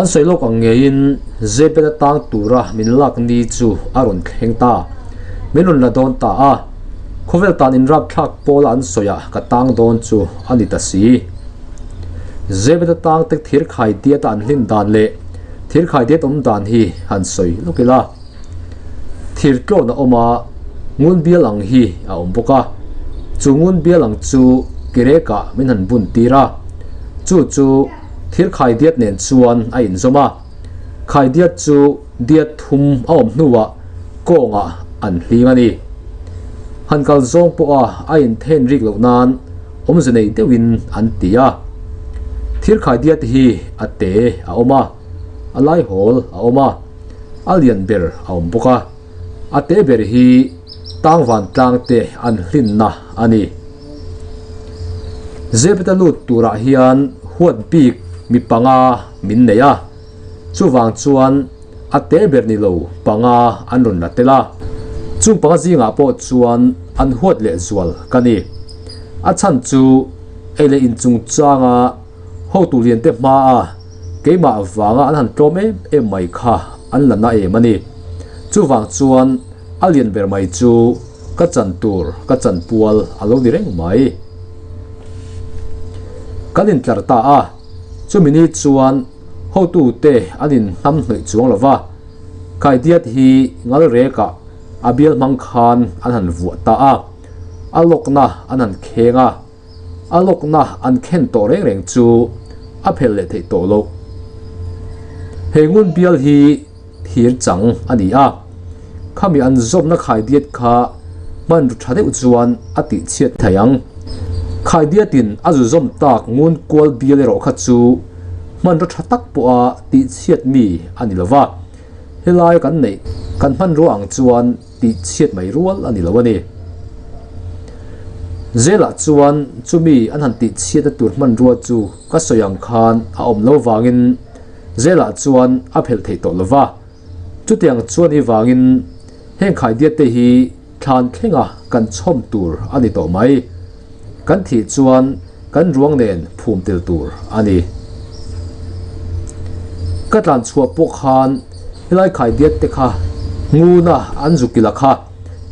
An sawi lawk ang ngeiin Zebet-a tang tura min lak ni chu a rawn thleng ta. Min rawn la dawn ta a, khawvel tan inrapthlak pawla an sawiah ka tang dawn chu a ni ta si. Zebet-a tang te thirkhai diata an hlin dan leh thirkhai diat awm dan hi han sawi lawk ila. Thir tlawn a awm a, ngun bial ang hi a awm bawk a. Chu ngun bial ang chu kerekah min han bun tir a, chu chu thir khai diat nen chuan a inzawm a. Khai diat chu diat thum a awm hnuah kawngah an hling a ni. Han kal zawng pawha a inthen rik loh nan awmze nei deuhin an ti a. Thir khai diat hi a te a awm a, a laihawl a awm a. A lian ber a awm bawk a, a te ber hi tangvan tlang te an hlinna a ni. Zepeta lut turah hian huat bik mi panga min nei a, chuvang chuan a te ber ni lo panga an rawn la tel a, chung panga zingah pawh chuan an huat leh zual ka ni. A chhan chu ei leh inchungchanga Hotu liante hmaa keimah vanga an han tlawm em em mai kha an la na em a ni. Chuvang chuan a lian ber mai chu ka chan tur ka chan pual a lo ni reng mai. Kan intlar ta a, chumi ni chuan hotute an inhnam hnawih chuang lo va, Khaidiat hi ngalrekah a bial hmang khan an han vuah ta a, a lawkna an han kheng a. A lawkna an khen tawh reng reng chu a phelh leh theih tawh loh. He ngun bial hi thir chang a ni a, khami an zawmna khaidiat kha hman ru tha deuh chuan a tih chhiat thei ang. Khaidiatin a zu zawm tak ngun kual bial erawh kha chu hmanraw tha tak pawha tih chhiat mi a ni lova, helai kan neih kan hmanrua ang chuan tih chhiat mai rual a ni lo a ni. Zelah chuan chumi an han tih chhiatna tur hmanrua chu ka sawi ang khan a awm lo vangin zelah chuan a phelh theih tawh lo va. Chutiang chuan i vangin heng khaidiatte hi thlan thlenga kan chhawm tur a ni tawh mai. Kan thih chuan kan ruang nen phum tel tur a ni. Ka tlan chhuah pawh khan helai khaidiatte kha nguna an zu kila kha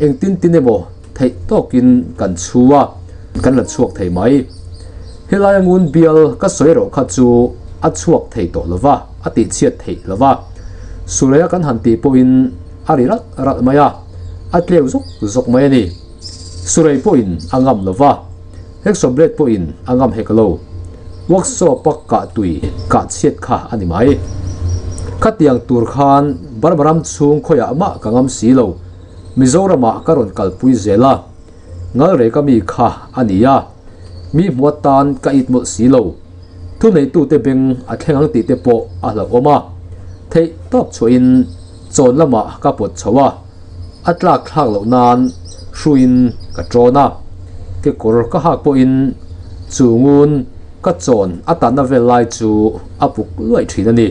engtin tin emaw theih tawkin kan chhu a, kan la chhuak thei mai. Helaia ngun bial ka sawi erawh kha chu a chhuak thei tawh lova, a tihchhiat theih lova. Sureia kan han tih pawhin a ri ralh ralh mai a, a tleu zawk zawk mai a ni. Surei pawhin a ngam lo va, hacksaw blade pawhin a ngam hek lo. Workshop a kah tui kah chhiat kha a ni mai. Khatiang tur khan Burma ram chhung khawiah mah ka ngam si lo. Mizoramah ka rawn kalpui zel a, Ngalreka mi kha a ni a, mi hmu atan ka it mawlh si lo. Thuneitute beng a thleng ang tih te pawh a hlauhawm a, theih tawp chhuahin chawn lamah ka pawt chho a. A tlak thlak loh nan hruiin ka ṭawn a, kekawr ka hak pawhin chu ngun ka chawn a tanna vel lai chu a puk luaih ṭhin a ni.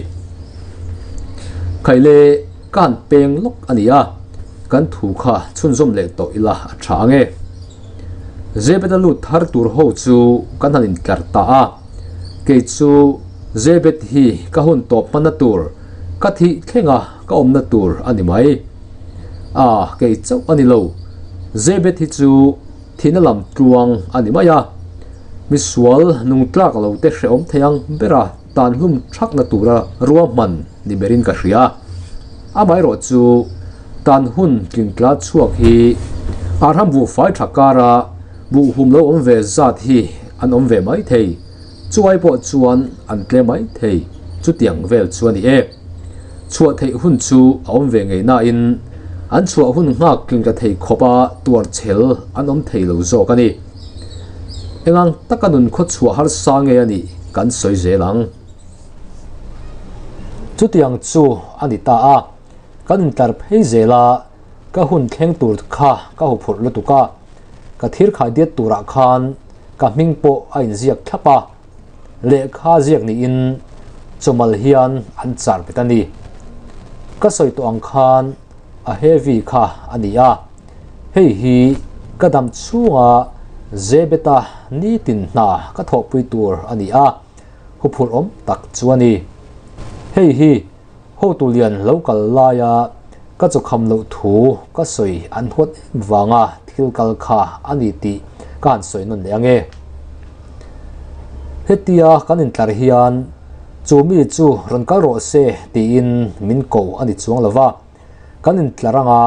Khaile ka han peng lawk a ni a, kan thu kha chhunzawm leh tawh ila a ṭha ang e. Zebet a lut thar tur ho chu kan han intlar ta a, kei chu Zebet hi ka hun tawp hmanna tur ka thih thleng a, Ka awmna tur a ni mai. A, kei chauh a ni lo. Zebet hi chu thihna lam tluang a ni mai a. Misual nung tlak lo te hrehawm thei ang bera tan hlum thakna tura ruahman ni berin ka hria. Amaherawh chu tan hun tlingtla chhuak hi Arham buhfai tha kara buhhum lo awm ve zat hi an awm ve mai thei. Chuai pawh chuan an tle mai thei, chutiang vel chu a ni e. Chhuah theih hun chu a awm ve ngei nain an chhuah hun nghak tling ta thei khawpa tuar chhel an awm thei lo zawk a ni. Engang taka nun khaw chhuah harsa nge a nih kan sawi zel ang. Chutiang chu a ni ta a, kan intlar phei zel a, ka hun thleng tur kha ka huphurh lutuk a, ka thir khai diat turah khan ka hming pawh a inziak thlap a, lehkha ziak niin chawmal hian an char bet a ni. Ka sawi tawh ang khan a heavy kha a ni a, hei hi ka dam chhunga Zebeta nitin hna ka thawhpui tur a ni a, huphurh awm tak chu a ni. Hei hi hotu lian lo kal laia ka chawkham loh thu ka sawi an huat em vanga thil kal kha a ni tih ka han sawi nawn leh ange. Hetia kan intlar hian chu mi chu rawn kal rawh se tiin min ko a ni chuang lo va, kan intlar anga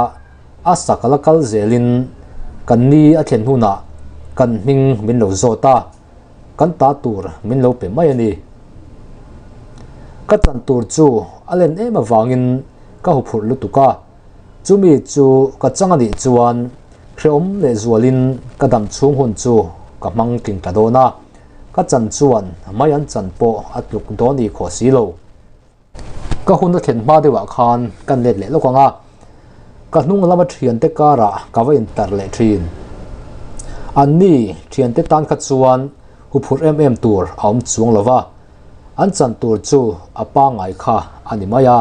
a sak la kal zelin kan ni a thlen hunah kan hming min lo zawt a. Kan ta tur min lo pe mai a ni. Ka chan tur chu a len em avangin ka huphurh lutuk a, chumi chu ka chang a nih chuan hrehawm leh zualin ka dam chhung hun chu ka hmang tling ta dawn a, ka chan chuan mai an chan pawh a tluk dawn i khawh si lo. Ka hun a thlen hma deuhah khan kan let leh lawk ang a, ka hnung lama thiante karah ka va intar leh thin. Anni thiante tan kha chuan huphurh em em tur a awm chuang lo va, an chan tur chu a pangngai kha a ni mai a.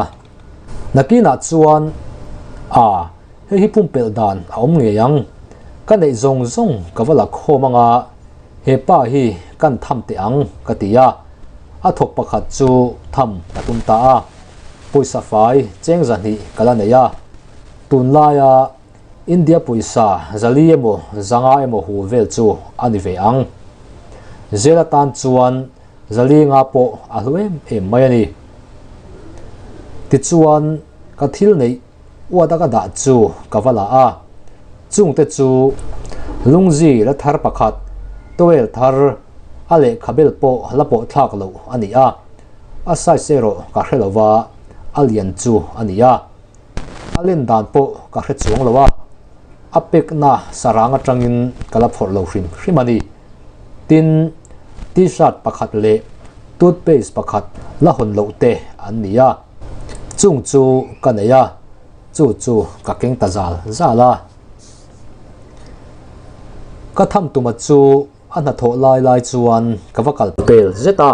Nakinah chuan, A, hei hi pumpelh dan a awm ngei ang. Ka neih zawng zawng ka va la khawm ang a, He pa hi kan tham teh ang ka ti a, a thawk pakhat chu tham ka tum ta a, pawisa fai cheng zahnih ka la nei a, tunlaia India pawisa zali emaw zanga emaw hu vel chu a ni ve ang. Zel atan chuan zali nga pawh a hlu em em mai a ni. Tichuan ka thil neih Uat a ka dah chu ka va la a, chungte chu lungzi la thar pakhat, towel thar, a lehkha bel pawh la pawh thlak loh a ni a, a size erawh ka hre lo va, a lian chu a ni a, a len dan pawh ka hre chuang lo a, a pekna sarang atangin ka la phawrh lo hrim hrim a ni. Tin, t-shirt pakhat leh toothpaste pakhat la hawn loh te an ni a. Chung chu ka nei a, chu chu ka keng ta zal zal a. Ka tham tuma chu a hnathawh lai lai chuan ka va kal pel zet a,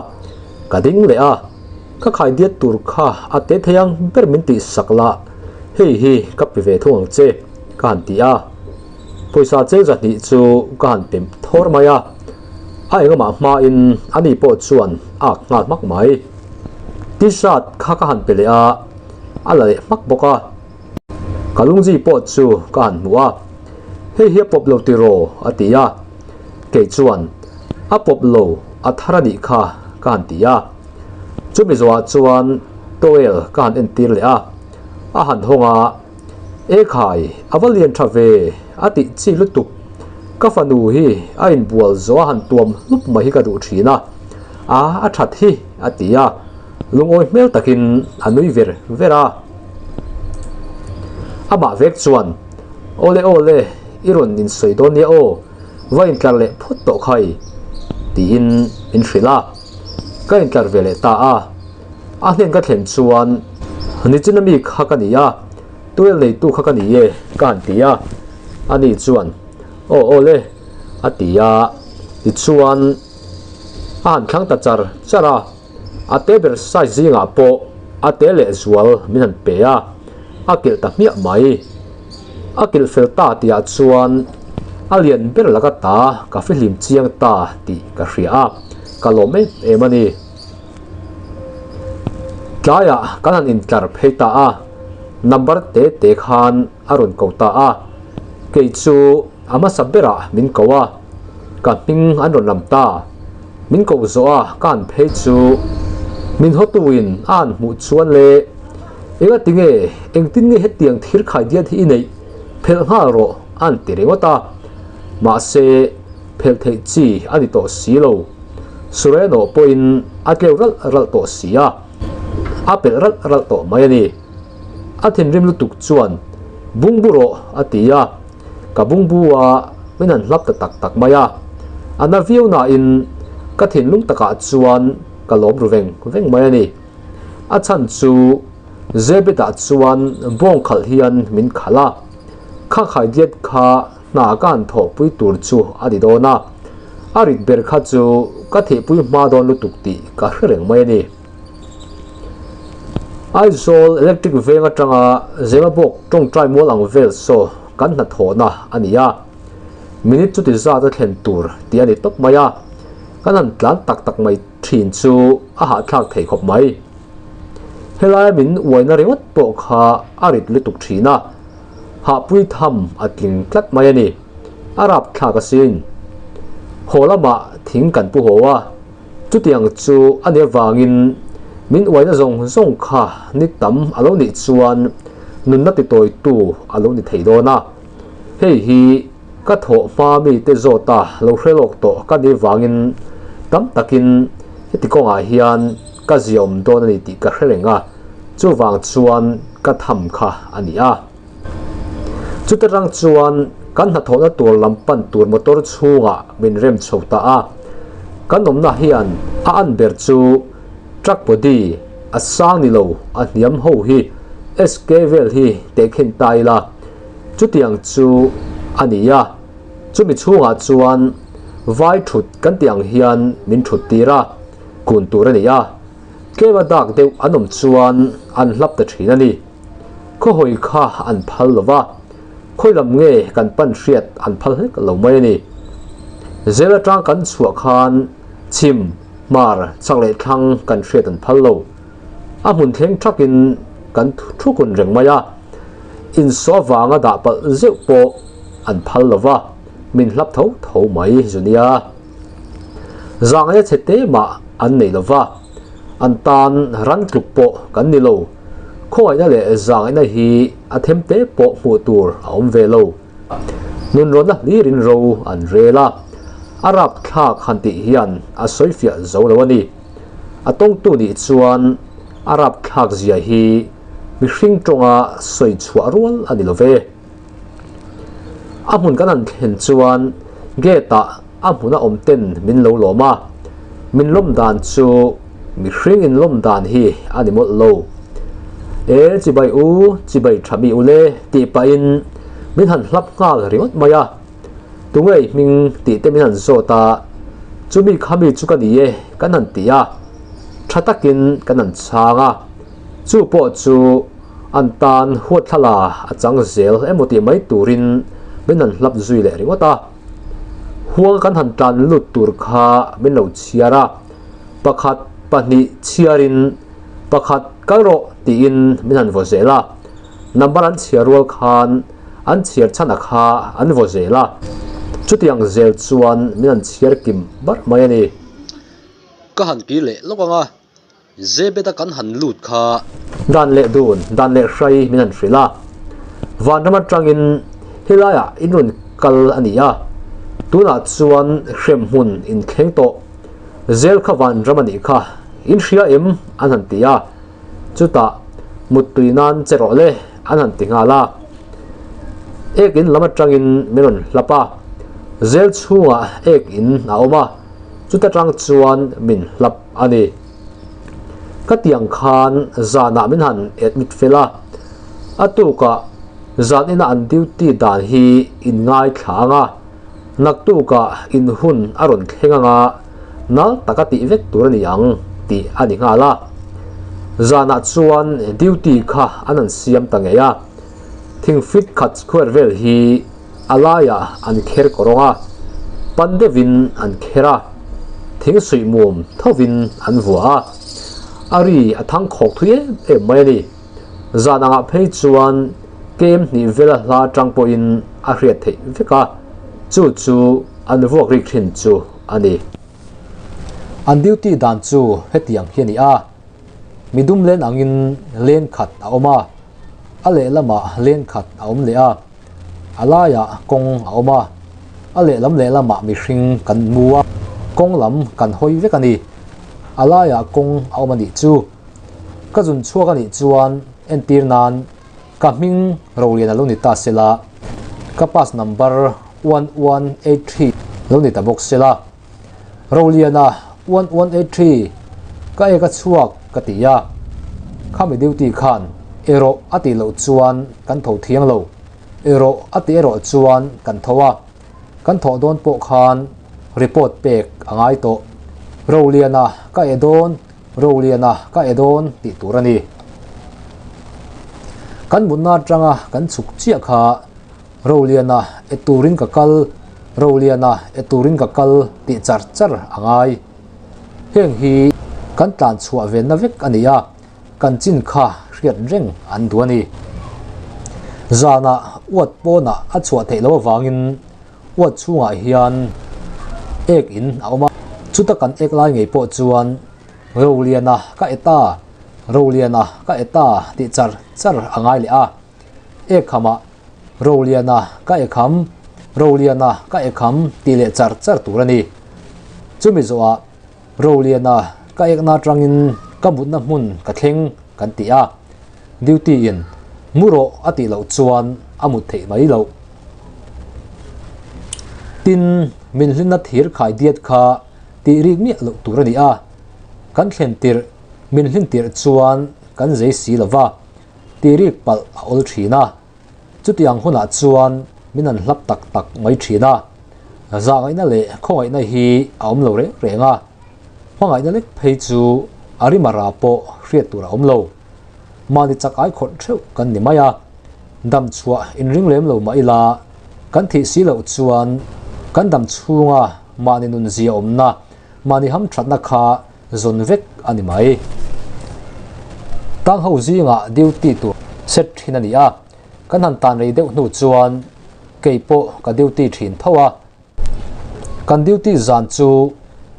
ka ding leh a, ka khai diat tur kha a te thei ang ber min tih sak la, hei hi ka pe ve thung ang che ka han ti a. Pawisa cheng zahnih chu ka han pe thawr mai a, a engawmah hmain ani pawh chuan a ak nghal hmak mai. T-shirt kha ka han pe leh a, a la leh hmak bawk a. Ka lungzi pawh chu ka han hmu a, Hei hi a pawp lo tiraw? a ti a. Kei chuan, A pawp lo, a thar a nih kha, ka han ti a. Chumi zawhah chuan towel ka han entir leh a, a han hawng a, E khai, a va lian tha ve, a tih chi lutuk. Ka fanu hi a inbual zawh a han tuam hlup mai hi ka duh thin a, a a that hi a ti a, lungawi hmel takin a nui ver ver a. Amah vek chuan, Awle awle, i rawn insawi dawn nia aw, va intlar leh phawt tawh khai, tiin min hrilh a. Ka intlar ve leh ta a. A hnen ka thlen chuan, Nichina mi kha ka ni a, tuel neitu kha ka ni e, ka han ti a. Ani chuan, Aw awle, a ti a. Tichuan, a han thlang ta char char a, a te ber size zingah pawh a te leh zual min han pe a, a kilh ta hmiah mai. A kilh fel ta tihah chuan a lian ber laka ta ka fihlim chiang ta tih ka hria a, ka lawm em em a ni. Tlaiah kan han intlar phei ta a, number te te khan a rawn ko ta a, kei chu a hmasa berah min ko a, ka hming an rawn lam ta. Min koh zawh a ka han phei chu min hawtuin a han hmuh chuan le enga tinge engtin nge hetiang thir khai diat hi i neih phelh nghal rawh a han ti ringawt a, mahse phelh theih chi a ni tawh si lo. Sureno pawhin a tleu ralh ralh tawh si a, a pelh ralh ralh tawh mai a ni. A thinrim lutuk chuan bungbu rawh a ti a. Ka bungbu a min han hlap ta tak tak mai a, a na viau nain ka thinlung takah chuan ka lawm ru veng veng mai a ni. A chhan chu Zebet-ah chuan bawng khalh hian min khalh a, kha khaidiat kha hna ka han thawhpui tur chu a ni dawn a, a rit ber kha chu ka thihpui hma dawn lutuk tih ka hre reng mai a ni. Aizawl Electric veng atanga Zemabawk tawngtai mual ang vel saw kan hnathawhna a ni a, minute chuti zat a thlen tur tih a ni tawp mai a, kan han tlan tak tak mai thin chu a hahthlak thei khawp mai. Helaia min uaina ringawt pawh kha a rit lutuk thin a, hahpui tham a tling tlat mai a ni. A rapthlak asin. Haw lamah thing kan pu haw a, chutiang chu a nih avangin min uaina zawng zawng kha ni tam a lo nih chuan nunna titawitu a lo ni thei dawn a. Hei hi ka thawh hma mite zawta lo hre lawk tawh ka nih vangin tam takin heti kawngah hian ka ziaawm dawn a ni tih ka hre reng a, chuvang chuan ka tham kha a ni a. Chuta tang chuan kan hnathawhna tur lam pan tur motor chhungah min rem chho ta a, kan awmna hian a an ber chu truck body a sang ni lo a hniam ho hi SK vel hi tehkhin ta ila chutiang chu a ni a, chumi chhungah chuan vai thut kan tih ang hian min thut tir a, kun tur a ni a, tlema dak deuh an awm chuan an hlap ta thin a ni. Khawhawi kha an phal lo va, khawi lam nge kan pan hriat an phal hlek lo mai a ni. Zel atang kan chhuah khan chhim, hmar, chak leh thlang kan hriat an phal lo. A hmun thleng thakin kan thukun reng mai a, insawh avanga dah palh zeuh pawh an phal lo va, min hlap tho tho mai zu nia. Zangaia chhe te mah an nei lo va, an tan ran tluk pawh kan ni lo. Khawngaihna leh zangaihna hi a them te pawh hmuh tur a awm ve lo. Nunrawnna hlirin ro an rel a, a rapthlak han tih hian a sawifiah zo lo a ni. A tawngtu nih chuan a rapthlak zia hi mihring tawnga sawi chhuah rual a ni lo ve. A hmun kan han thlen chuan gate ah a hmuna awm ten min lo lawm a, min lawm dan chu mihring in lawm dan hi a ni mawlh lo. E chibai u, chibai tha mi u le tih pahin min han hlap nghal ringawt mai a. Tunge i hming tih te min han zawt a, chumi khami chu ka ni e kan han ti a, tha takin kan han chhang a, chu pawh chu an tan huathlala a chang zel emaw tih mai turin min han hlap zui leh ringawt a. Huang kan han tan lut tur kha min lo chhiar a, pakhat pahnih chhiarin pakhat kal rawh tiin min han vaw zel a. Number an chhiar rual khan an chhiar chhan a kha an vaw zel a, chutiang zel chuan min an chhiar kim barh mai a ni. Ka han kir leh lawk ang a, Zebeda kan han lut kha. Dan leh dun, dan leh hrai min han hrilh a, vanram atangin helaiah in rawn kal a ni a, tunah chuan hremhmun in thleng tawh, zel kha vanram a nih kha, in hria em? an han ti a. Chutah muttui nan che rawh le an han ti nghal a. Ek in lam atangin min rawn hlap a, zel chhungah ek in a awm a, chuta tang chuan min hlap a ni. Ka tiang khan zanah min han admit fel a, a tukah zan ina an duty dan hi in ngaithla ang a, naktukah in hun a rawn thleng ang a, nal taka tih vek tur a ni ang tih a ni nghal a. Zanah chuan duty kha an han siam ta ngei a, thing fit khat square vel hi a laiah an kher kawrawng a, pan deuhin an kher a, thing suih mum thovin an vuah a, a ri a thang khawk thui em em mai a ni. Zan angah phei chuan kem hnih vela hla atang pawhin a hriat theih vek a, chu chu an vuak rik thin chu a ni. An duty dan chu hetiang hi a ni a, midum len angin len khat a awm a, a lehlamah len khat a awm leh a, a laiah kawng a awm a, a lehlam lehlamah mihring kan mu a, kawng lam kan hawi vek a ni. A laiah kawng a awm a nih chu. Ka zun chhuak a nih chuan entir nan ka hming Roliana lo ni ta sela, ka pass number 1183 lo ni ta bawk sela. Roliana 1183 ka ek a chhuak ka ti a, khami duty khan erawh a tih loh chuan kan tho thiang lo, erawh a tih erawh chuan kan tho a, kan thawh dawn pawh khan report pek a ngai tawh. Roliana ka eh dawn Roliana ka e dawn tih tur a ni. Kan mutna atanga kan chhuk chiah kha Roliana e turin ka kal, Roliana e turin ka kal tih char char a ngai. Heng hi kan tlan chhuah venna vek a ni a. kan chin kha hriat reng an duh a ni. Zanah uat pawnah a chhuah theih loh avangin uat chhungah hian ek in a awm a, chuta kan ek lai ngei pawh chuan Roliana ka e ta, Roliana ka e ta tih char char a ngai leh a. Ek khamah Roliana ka e kham, Roliana ka e kham tih leh char char tur a ni. Chumi zawhah Roliana ka ekna atangin ka mutna hmun ka thleng kan ti a, duty in mu rawh a tih loh chuan a mut theih mai loh. Tin, min hlinna thir khai diat kha tih rik miah loh tur a ni a, kan thlen tirh min hlin tirh chuan kan zei si lo va, tih rik palh a awl thin a. Chutiang hunah chuan min an hlap tak tak mai thin a, zahngaihna leh khawngaihna hi a awm lo reng reng a, hmangaihna lek phei chu a rim a ra pawh hriat tur a awm lo. Mahni chak ai khawrh theuh kan ni mai a, dam chhuah inring lem lo mah ila kan thih si loh chuan kan dam chhunga mahni nunzia awmna, mahni hamthatna kha zawn vek a ni mai. Tang ho zingah duty tur set thin a ni a, kan han tan rei deuh hnu chuan kei pawh ka duty thin tho a. Kan duty zan chu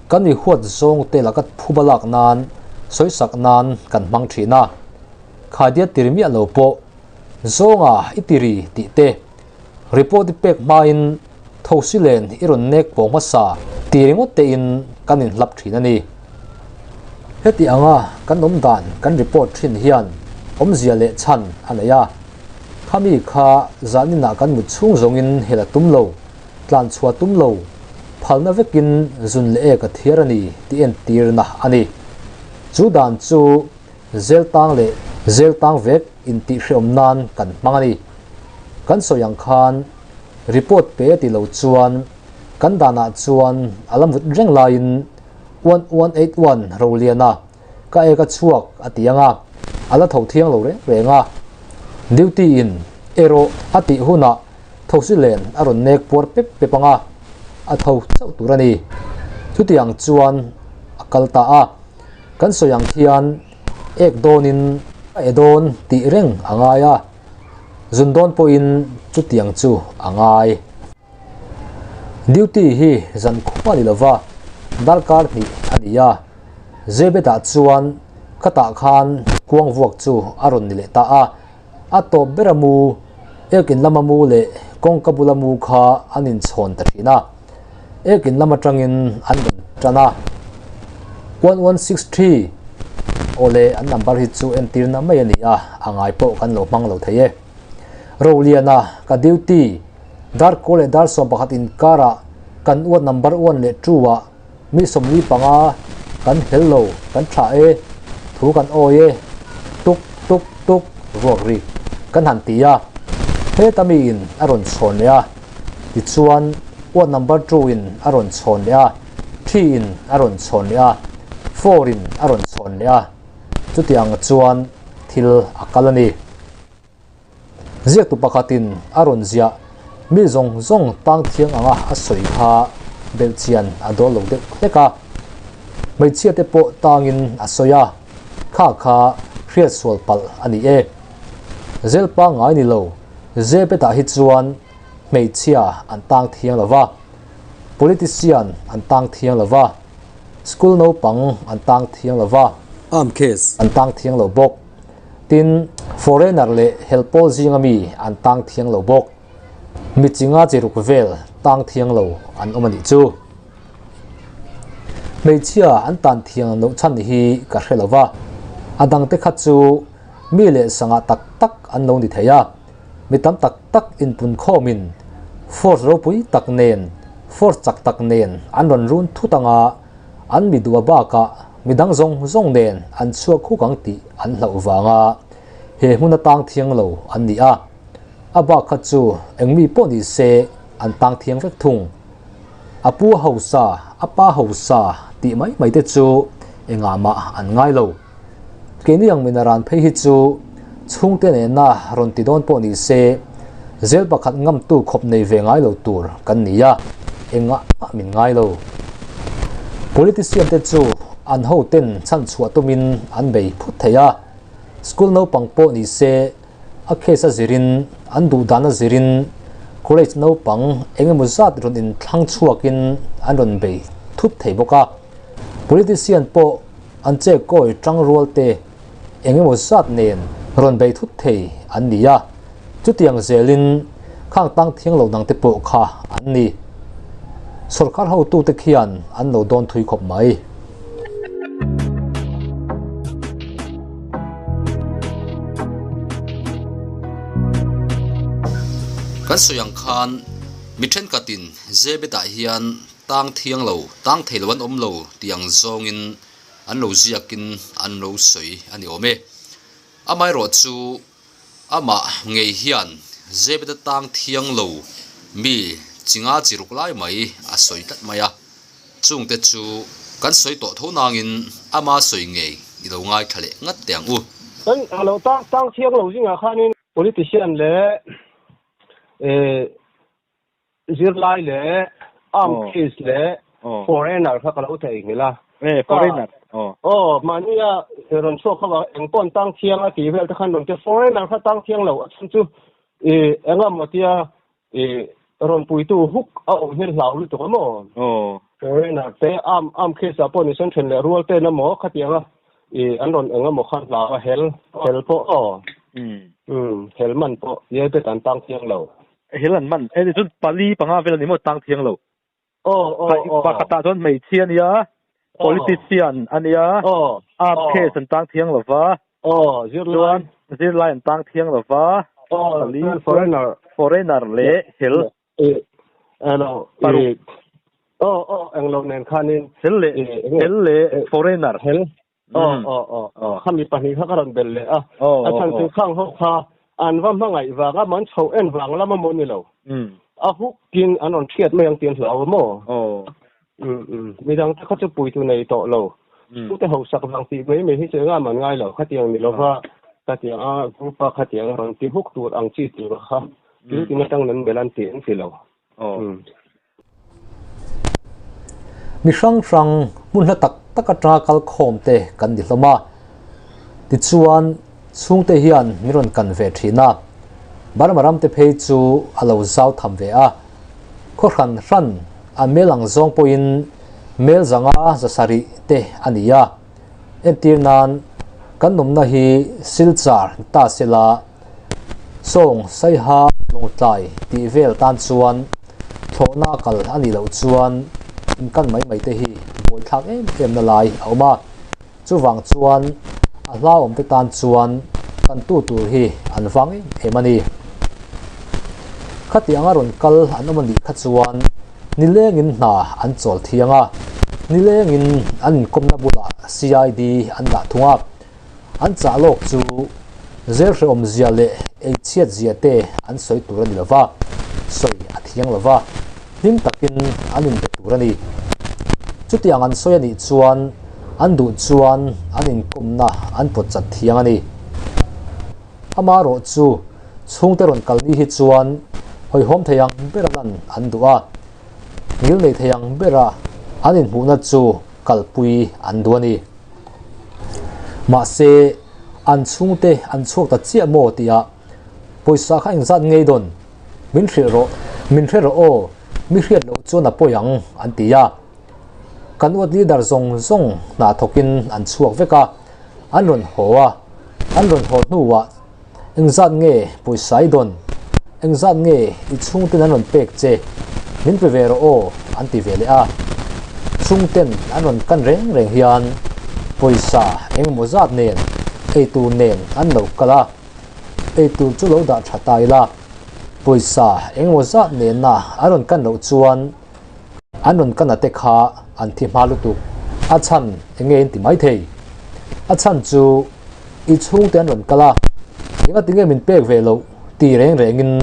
kan mi huat zawng te laka phuba lak nan, sawisak nan kan hmang thin a. Khaidia tiri miah lo pawh zawnga i tiri tih te Report i pek hmain thosi len i rawn nek pawh hmasa ti ringawt tein kan inhlap thin a ni. Heti anga kan awm dan kan report thin hian awmzia leh chhan a nei a. Khami kha zaninah kan mut chhung zawngin hel a tum lo, tlan chhuah tum lo, phalna vekin zun leh ek a thiar a ni tih entirna a ni. Chu dan chu Zel tang leh zel tang vek intihhreawm nan kan hmang a ni. Kan sawi ang khan report pe ti lo chuan kan danah chuan a la mut reng laiin 1181 Roliana ka ek a chhuak a ti ang a, a la tho thiang lo reng reng a. Duty in erawh a tih hunah thosi len a rawn nek puar pep pep ang a, a tho chauh tur a ni. Chutiang chuan a kal ta a. Kan sawi ang khian ek dawnin a e dawn tih reng a ngai a, zun dawn pawhin chutiang chu a ngai. Duty hi zan khua ni lova darkar hnih a ni a, Zebetah chuan khatah khan kuang vuak chu a rawn ni leh ta a, a tawp bera mu, ekin lama mu leh kawngka bula mu kha an inchhawn ta thin a, ekin lam atangin an rawn tan a. 1163 Awle an number hi chu entirna mai a ni a, a ngai pawh kan lo hmang lo thei e. Roliana ka duty dar kaw leh dar 11 inkarah kan uat number 1 leh 2 ah Mi 45 kan hel lo, kan tha e, thu kan awi e, tuk tuk tuk ruak rik kan han ti a, heta miin a rawn chhawn leh a, tichuan ward number two in a rawn chhawn leh a, three in a rawn chhawn leh a, four in a rawn chhawn leh a, chutiang chuan thil a kal a ni. Ziaktu pakhatin a rawn ziah, mi zawng zawng tang thiang anga a sawi kha belhchian a dawl lo deuh hlek a. Hmeichhia te pawh tangin a sawi a, kha kha hriat sual palh a ni e. Zel pangngai ni lo, Zepetah hi chuan hmeichhia an tang thiang lo va, politician an tang thiang lo va, school naupang an tang thiang lo va, Arm case. An tang thiang lo bawk. Tin, foreigner leh helpawl zinga mi an tang thiang lo bawk. Mi chinga chi ruk vel tang thiang lo an awm a nih chu. Hmeichhia an tan thiang loh chhan hi ka hre lo va, a dangte kha chu mi leh sangah tak tak an lo ni thei a, mi tam tak tak inpunkhawmin force ropui tak nen, force chak tak nen an rawn run thut anga, An mi duh a bakah mi dang zawng zawng nen an chhuak huk ang tih an hlauh vanga he hmun atang thiang lo an ni a, a bak kha chu eng mi pawh ni se an tang thiang vek thung. A pu hausa, a pa hausa tih mai mai te chu engah mah an ngai lo. Keini ang minaran phei hi chu chhungte nena rawn ti dawn pawh ni se zel pakhat ngamtu khawp nei ve ngai lo tur kan ni a, engah mah min ngai lo. Politician te chu an hoten chhanchhuah tumin an bei phut thei a. School naupang pawh ni se a case a zirin an duh dan a zirin college naupang eng emaw zat rawn inthlang chhuakin an rawn bei thut thei bawk a. Politician pawh an che kawi tang rual te eng emaw zat nen rawn bei thut thei an ni a, chutiang zelin khang tang thiang lo dang te pawh kha an ni. Sorkar hotute khian an lo dawn thui khawp mai. Kan sawi ang khan mi thenkhatin Zebetah hian tang thiang lo, tang thei lo an awm lo tih ang zawngin an lo ziakin an lo sawi a ni awm e. Amaherawh chu amah ngei hian Zebeta tang thiang lo mi chinga chi ruk lai mai a sawi tlat mai a. Chungte chu kan sawi tawh tho nangin ama sawi ngei i lo ngaithla leh ngat teh ang u. Kan lo tang tang thiang lo zingah khanin politician leh zirlai leh armed case leh foreigner kha ka lo thei nghilh a. Eh, foreigner. Aw, mahnia rawn chhuak kha eng pawh an tang thiang a tih vel te khan rawn tia foreigner kha tang thiang lo a chhan chu engemaw tia rawn puitu huk a awm hian hlau lutuk a maw? Foreigner te arm arm case ah pawh ni sawn then leh rual ten emaw khatianga an rawn eng emaw khan hlau a hel hel pawh aw hel man pawh iai bet an tang thiang lo. Hel an man e chuan pali panga vel a ni maw tang thiang lo. Pakhatah chuan hmeichhia a nia, politician a nia, arm case an tang thiang lo va, chuan zirlai an tang thiang lo va, pali foreigner foreigner leh hel paruk. Englo nen khanin hel leh hel leh foreigner. Hel Khami pahnih kha ka rawn belh leh a, a chhan chu khang ho kha an va hmangaih vang a, man chho en vang lam a maw ni lo. A hukin an rawn hriat mai ang tih an hlau a maw? Midang te kha chu puitu nei tawh lo. Chhungte hausak vang tih mai mai hi chu engah man ngai lo. Khatiang ni lova khatiang a group a khatiang a rawn ti huk tur ang chi tur kha thil tin atang nan belh an ti an ti lo. Mi hrang hrang hmun hla tak tak atanga kal khawm te kan ni hlawm a, tichuan chhungte hian min rawn kan ve thin a, Burma ram te phei chu a lo zau tham ve a, khaw hran hran a mel ang zawng pawhin mel zanga zasarih te a ni a, entir nan kan awmna hi Silchar ni ta sela, Sawng Saiha Lawngtlai tih vel tan chuan thlawhna kal a nih loh chuan inkan mai mai te hi buaithlak em em na lai a awm a. Chuvang chuan a hlauhawm te tan chuan kan tu tur hi an vang em em a ni. Khati anga rawn kal an awm a nih kha chuan nilengin hna an chawl thiang a, nilengin an inkawmna bulah CID an dah thung a. An chah lawk chu zel hrehawm zia leh ei chhiat zia te an sawi tur a ni lova, sawi a thiang lova, hlim takin an inbe tur a ni. Chutiang an sawi a nih chuan an duh chuan an inkawmna an pawt chat thiang a ni. Amaherawh chu chhungte rawn kal ni hi chuan hawihhawm thei ang bera lan an duh a, ngil nei thei ang bera an inhmuhna chu kalpui an duh a ni. Mahse, an chhungte an chhuak ta chiah maw tia pawisa kha engzat ngei dawn? Min hrilh rawh, min hre rawh aw, mi hriat loh chuan a pawi ang, an ti a. Kan uat leader zawng zawng hna thawkin an chhuak vek a, an rawn haw a, an rawn haw hnuah engzat nge pawisa i dawn? Engzat nge i chhungten an rawn pek che? Min pe ve rawh aw, an ti ve leh a. Chhungten an rawn kan reng reng hian pawisa engemaw zat nen eitur nen an lo kal a, eitur chu lo dah tha ta ila, pawisa engemaw zat nena an rawn kan loh chuan an rawn kan a te kha an thi hma lutuk. A chhan enge in ti maithei? A chhan chu I chhungte an rawn kal a, engati nge min pek ve loh ti reng rengin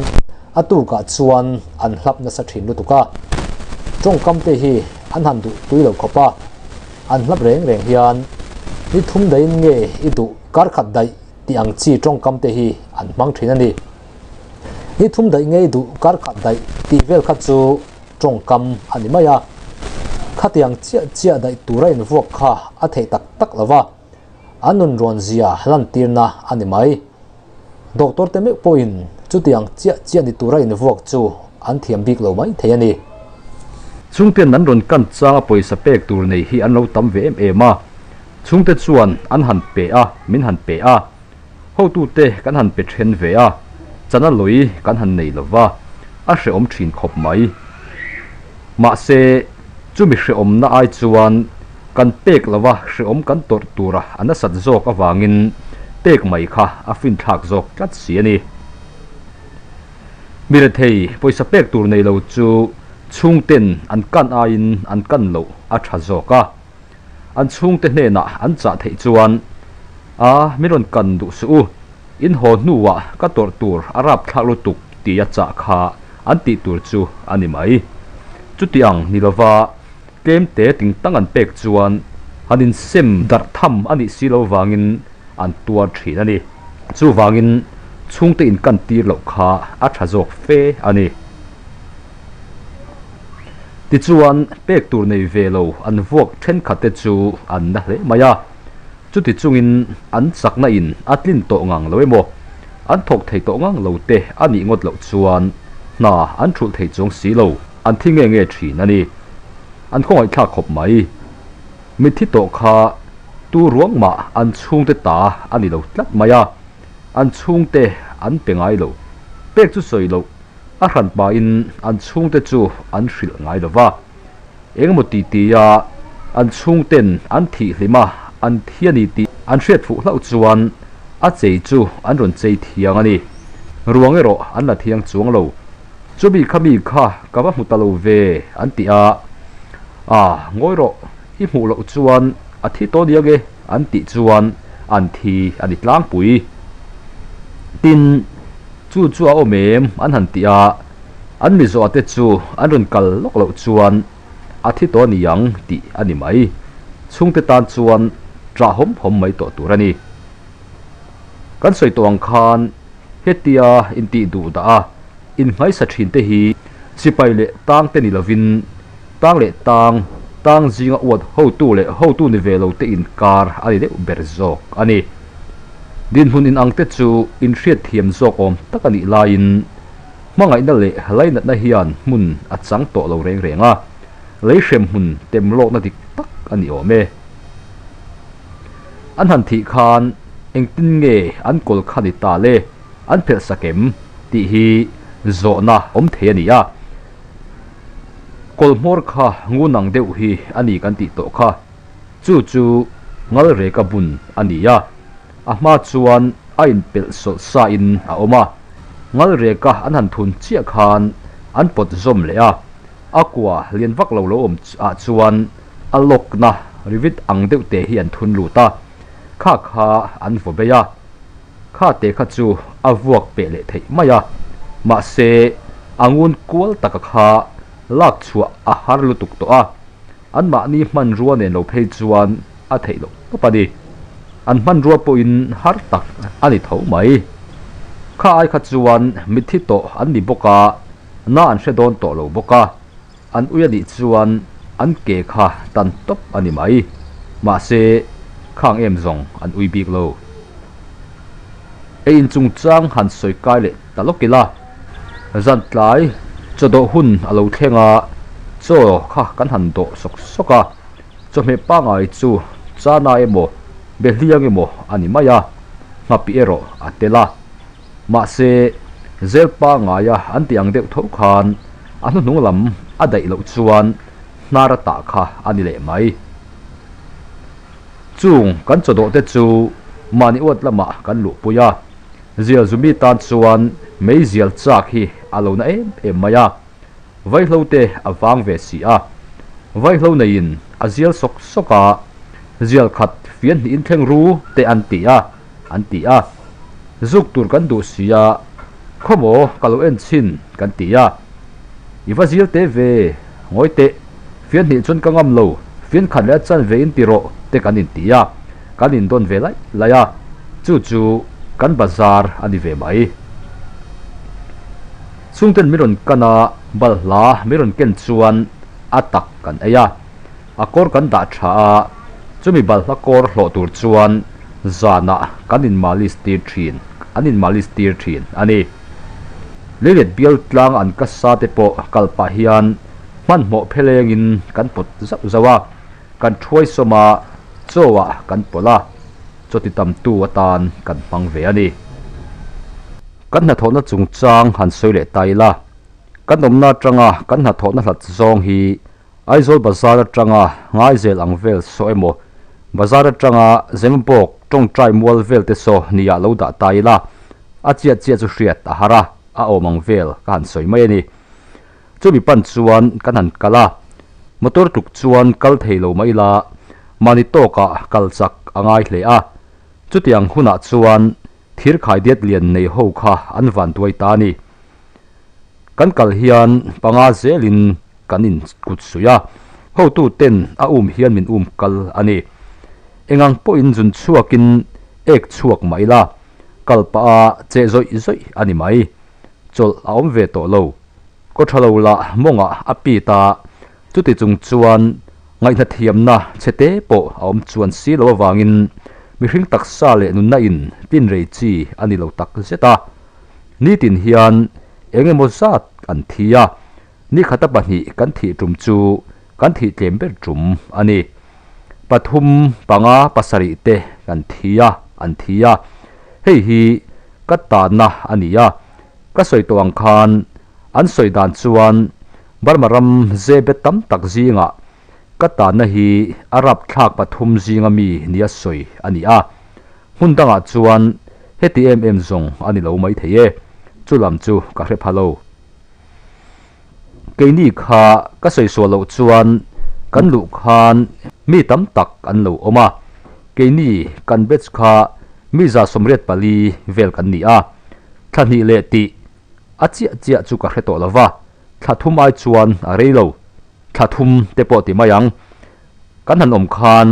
a tukah chuan an hlap nasa thin lutuk a. Tawngkam te hi an han duh tui lo khawp a, an hlap reng reng hian ni thum daihin nge i duh kar khat daih tih ang chi tawngkam te hi an hmang thin a ni. Ni thum daih nge i duh kar khat daih tih vel kha chu tawngkam a ni mai a. Khatiang chiah chiah daih tura invuak kha a theih tak tak lo va. An nun rawn zia lantirna a ni mai. Doctor te meuh pawhin chutiang chiah chiah ni tura invuak chu an thiam bik lo mai thei a ni. Chhungten an rawn kan changa pawisa pek tur nei hi an lo tam ve em em a, chhungte chuan an han pe a, min han pe a, hotute kan han pe then ve a, chana lawi kan han nei lo va, a hrehawm thin khawp mai. Mahse, chumi hrehawmna ai chuan kan pek lova hrehawm kan tawrh tura a nasat zawk avangin pek mai kha a finthlak zawk tlat si a ni. Mi rethei pawisa pek tur nei lo chu chhungten an kan aiin an kan loh a tha zawk a. An chhungte hnenah an chah theih chuan, A, min rawn kan duh suh u, in haw hnuah ka tawrh tur a rapthlak lutuk tia chah kha an tih tur chu a ni mai. Chuti ang ni lova tlemte tingtang an pek chuan han insem darh tham a nih si lo vangin an tuar thin a ni. Chuvangin chhungte inkan tir loh kha a tha zawk fe a ni. Tichuan pek tur nei ve lo an vuak thenkhatte chu an na hle mai a. Chuti chungin an chakna in a tlin tawh ngang lo emaw, an thawk thei tawh ngang lo te a nih ngawt loh chuan hna an thulh thei chuang si lo, an thi nge nge thin a ni. An khawngaihthlak khawp mai. Mitthi tawh kha tu ruang mah an chhungte ta a ni lo tlat mai a, an chhungte an pe ngai lo. Pek chu sawi loh, a hran pahin an chhungte chu an hrilh ngai lo va. Engemaw ti tia an chhungten an thih hlim a, an thi a ni tih an hriat fuh hlauh chuan a chei chu an rawn chei thiang a ni. Ruang erawh an la thiang chuang lo. Chumi kha mi kha ka va hmu ta lo ve an ti a, A, ngawi rawh, i hmuh loh chuan a thi tawh nia nge an tih chuan an thi a ni tlangpui. Tin, chu chu a awm em an han ti a, an mizoa te chu an rawn kal lawk loh chuan a thi tawh a ni ang tih a ni mai. Chhungte tan chuan ṭah hawm hawm mai tawh tur a ni. Kan sawi tawh ang khan hetia intih duh dah a innghaisa thin te hi sipai leh tang te ni lovin tang leh tang, tang zinga uat hotu leh hotu ni ve lo te inkar a ni deuh ber zawk a ni. Dinhmun inang te chu inhriatthiam zawk awm tak a nih laiin hmangaihna leh lainatna hian hmun a chang tawh lo reng reng a, lei hrem hmun tem lawkna dik tak a ni awm e. An han thih khan engtin nge an kawl kha ni ta le, an phelh sak em tih hi zawhna awm thei a ni a. Kawl hmawr kha ngun ang deuh hi a ni kan tih tawh kha. Chu chu ngal reka bun a ni a, a hma chuan a inpelh sawlh sa in a awm a. Ngal reka an han thun chiah khan an pawt zawm leh a, a kua lian vak lo lo awm ah chuan a lawkna rivit ang deuh te hi an thun lut a, kha kha an vaw bei a, kha te kha chu a vuak peh leh theih mai a, mahse a ngun kual taka kha lak chhuah a har lutuk tawh a, anmahni hmanrua nen lo phei chuan a theih loh tawp a ni. An hmanrua pawhin har tak a ni tho mai. Kha ai kha chuan mitthi tawh an ni bawk a, na an hre dawn tawh lo bawk a. An ui a nih chuan an ke kha tan tawp a ni mai. Mahse, khang em zawng an ui bik lo. Ei inchungchang han sawi kai leh ta lawk ila, zan tlai chaw dawh hun a lo thleng a, chaw kha kan han dawh sawk sawk a, chawhmeh pangngai chu chana emaw behliang emaw a ni mai a, nghapih erawh a tel a. Mahse, zel pangngaia an tih ang deuh tho khan a hnuhnung lam a daih loh chuan hnar a tah kha a ni leh mai. Chung kan chawdawh te chu mahni uat lamah kan luhpui a, zial zumi tan chuan meizial chak hi a lo na em em mai a, vaihlo te a vang ve si a, vaihlo neiin a zial sawk sawk a, zial khat fian hnihin thleng ru te an ti a. an ti a. Zuk tur kan duh si a, khawmaw ka lo en chhin kan ti a. I va zil teh ve, ngawi teh, fian hnih chuan ka ngam lo, fian khat leh a chan ve in ti rawh te kan in ti a, kan in dawn ve laih laih a, chu chu kan bazar a ni ve mai. Chhungten min rawn kan a, balhla min rawn ken chuan a tak kan ei a. A kawr kan dah tha a, chumi balhla kawr hlawh tur chuan Zanah kan inmalis tir thin, an inmalis tir thin a ni. Leilet bial tlang an ka sa te pawh kal pah hian hmanhmawh phelengin kan pawt zauh zauh a, kan thuai sawm a, chaw ah kan pawlh a, chaw ti tamtu atan kan hmang ve a ni. Kan hnathawhna chungchang han sawi leh ta ila, kan awmna atanga kan hnathawhna hlat zawng hi Aizawl bazar atanga Ngaizel ang vel saw emaw, bazar atanga Zemabawk tawngtai mual vel te saw nia lo dah ta ila, a chiah chiah chu hriat a har a, a awm ang vel ka han sawi mai a ni. Chumi pan chuan kan han kal a, motor tluk chuan kal thei lo mah ila, mahni tawkah kal chak a ngai hle a, chutiang hunah chuan thir khaidiat lian nei ho kha an van tuai ta a ni. Kan kal hian panga zelin kan in kut suih a, hotu ten a um hian min um kal a ni. Engang pawhin zun chhuakin ek chhuak mah ila, kal pah a che zawih zawih a ni mai. Chawlh a awm ve tawh lo. Kaw tha lo lah mawngah a pit a, chuti chung chuan ngaihna thiamna chhe te pawh a awm chuan si lo avangin mihring taksa leh nunna in tin rei chi a ni lo tak zet a. Nitin hian eng emaw zat an thi a, Ni khata pahnih kan thih tum chu kan thih tlem ber tum a ni. Pathum, panga, pasarih te kan thi a, an thi a. Hei hi ka tanna a ni a. Ka sawi tawh ang khan an sawi dan chuan Burma ram zebe tam tak zingah ka tanna hi a rapthlak pathum zinga mi nia sawi a ni a. Hmun dangah chuan heti em em zawng a ni lo maithei e, chu lam chu ka hre pha lo. Keini kha ka sawi sual loh chuan kan luh khan mi tam tak an lo awm a, keini kan batch kha mi 184 vel kan ni a, thla hnih leh tih a chiah chiah chu ka hre tawh lo va, thla thum ai chuan a rei lo, thla thum te pawh ti mai ang. Kan han awm khan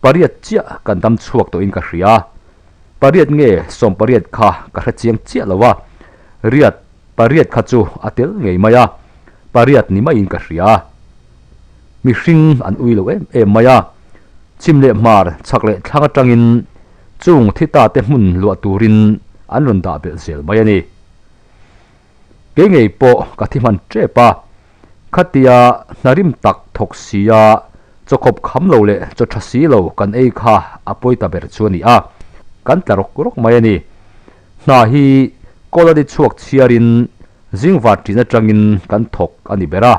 pariat chiah kan dam chhuak tawhin ka hria, pariat nge 18 kha ka hre chiang chiah lo a, riat Pariat kha chu a tel ngei mai a, pariat ni maiin ka hria. Mihring an ui lo em em mai a, chhim leh hmar chhak leh thlang atangin chung thi ta te hmun luah turin an rawn dah belh zel mai a ni. Kei ngei pawh ka thi hman tep a, khatia hnarim tak thawk sia chawkhawp kham lo leh chaw tha si lo kan ei kha a pawi ta ber chu a ni a, kan tla rawk rawk mai a ni. Hna hi Kawlani chhuak chhiarin zingvar ṭin aṭangin kan thawk a ni ber a,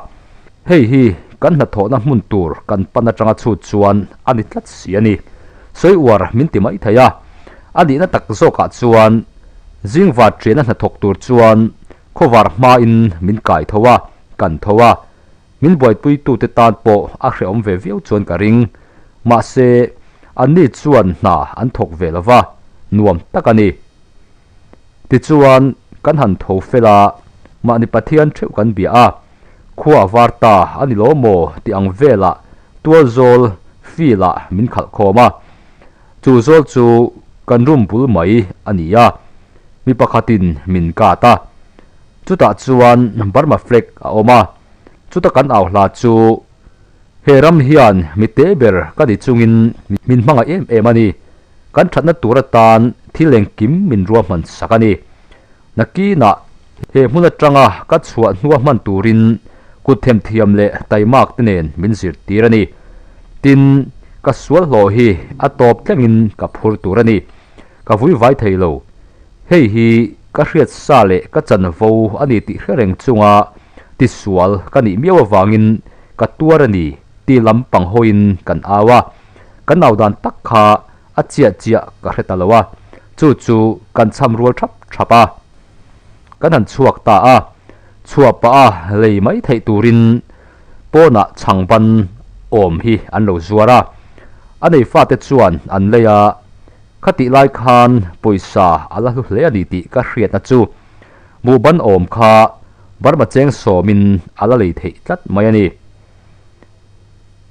hei hi kan hnathawhna hmun tur kan pan aṭanga chhut chuan a ni tlat si a ni. Sawi uar min ti mai thei a, a nihna tak zawkah chuan zingvar ṭiana hnathawk tur chuan khawvar hmain min kai tho a, kan tho a, min buaipuitute tan pawh a hrehawm ve viau chuan ka ring. Mahse, anni chuan hna an thawk ve lo va, nuam tak a ni. Tichuan, kan han tho fel a, mahni Pathian theuh kan bia a, khua a var ta a ni lo maw tih ang velah tualzawl field-ah min khalh khawm a. Chu zawl chu kan room bul mai a ni a, mi pakhatin min kat a. Chutah chuan Burma flag a awm a, chuta kan au hla chu He ram hian mi te ber ka ni chungin min hmangaih em em a ni. Kan thatna tur atan thil engkim min ruahman sak a ni. Nakinah he hmun atanga ka chhuah hnua hman turin kut themthiam leh taimak te nen min zirtir a ni. Tin, ka sual hlawh hi a tawp tlengin ka phur tur a ni. Ka vui vai thei lo. Hei hi ka hriat sa leh ka chanvo a ni tih hre reng chunga tisual ka nih miau avangin ka tuar a ni ti lam pang hawiin kan au a. Kan au dan tak kha a chiah chiah ka hre ta lo a, chu chu kan cham rual thap thap a. Kan han chhuak ta a, chhuah pah a lei mai theih turin pawnah chhangban awm hi an lo zuar a. A nei fate chuan an lei a. Khatih lai khan pawisa a la hlu hle a ni tih ka hriatna chu buhban awm kha Burma cheng sawmin a la lei theih tlat mai a ni.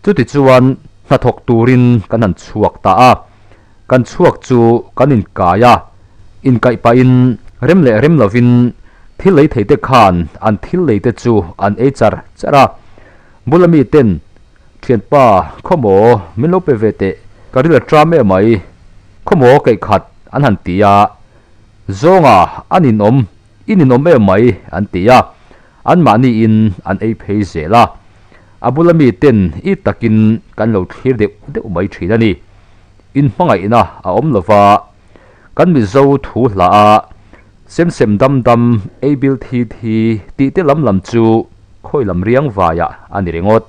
Chuti chuan hnathawk turin kan han chhuak ta a, kan chhuak chu kan inkai a, inkaih pahin rem leh rem lovin thil lei theite khan an thil leite chu an ei char char a, bula miten Thianpa, khawmaw, min lo pe ve teh, ka ril a tram em mai. Khawmaw keih khat an han ti a, Zawnga a ninawm, i ninawm em mai an ti a, anmahniin an ei phei zel a. A bula miten i takin kan lo thlir deuh deuh mai thin a ni. Inhmangaihna a awm lova, kan Mizo thu hla a sem sem dam dam, ei bil thi thi tih te lam lam chu khawi lam riang vaiah a ni ringawt.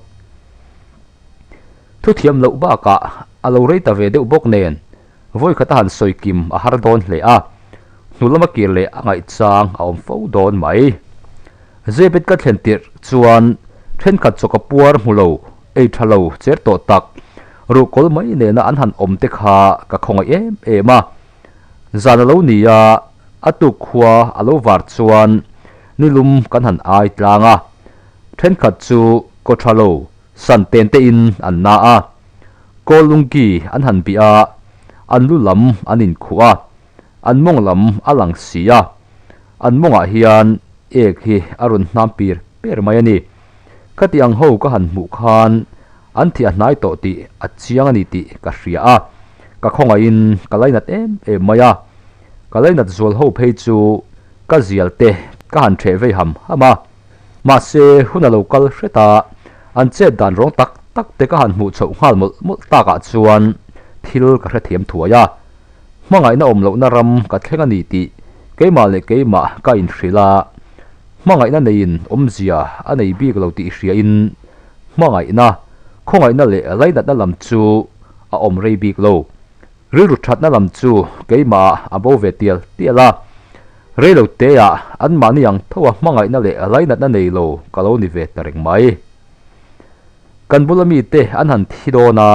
Thuthiam loh bakah a lo rei ta ve deuh bawk nen vawi khat a han sawi kim a har dawn hle a, hnu lama kir leh a ngaihchang a awm fo dawn mai. Zepet ka thlen tirh chuan thenkhat chawka puar hmu lo, ei tha lo cher tawh tak, ruhkawl mai nena an han awm te kha ka khawngaih em em a. Zan a lo ni a, a tuk khua a lo var chuan nilum kan han ai tlang a, thenkhat chu kaw tha lo san ten te in an na a, kawl lungki an han bih a, an lu lam an inkhuh a, an mawng lam a lang si a, an mawngah hian ek hi a rawn hnam pir per mai a ni. Khati ang ho ka han hmuh khan an thih a hnai tawh tih a chiang a ni tih ka hria a, ka khawngaihin ka lainat em em mai a. Ka lainat zual ho phei chu ka zial te ka han ṭheh vei ham ham a. Mahse hun a lo kal hret a, an chet dan rawng tak tak te ka han hmuh chhoh nghal mawlh mawlh takah chuan thil ka hrethiam thuai a. Hmangaihna awm lohna ram ka thleng a ni tih keimah leh keimah ka inhrilh a, hmangaihna neiin awmzia a nei bik lo tih hriain hmangaihna, khawngaihna leh lainatna lam chu a awm rei bik lo. Rilru thatna lam chu keimah a bo ve tial tial a, rei lo teah anmahni ang tho a hmangaihna leh lainatna nei lo ka lo ni ve ta reng mai. Kan bula mite an han thi dawn a,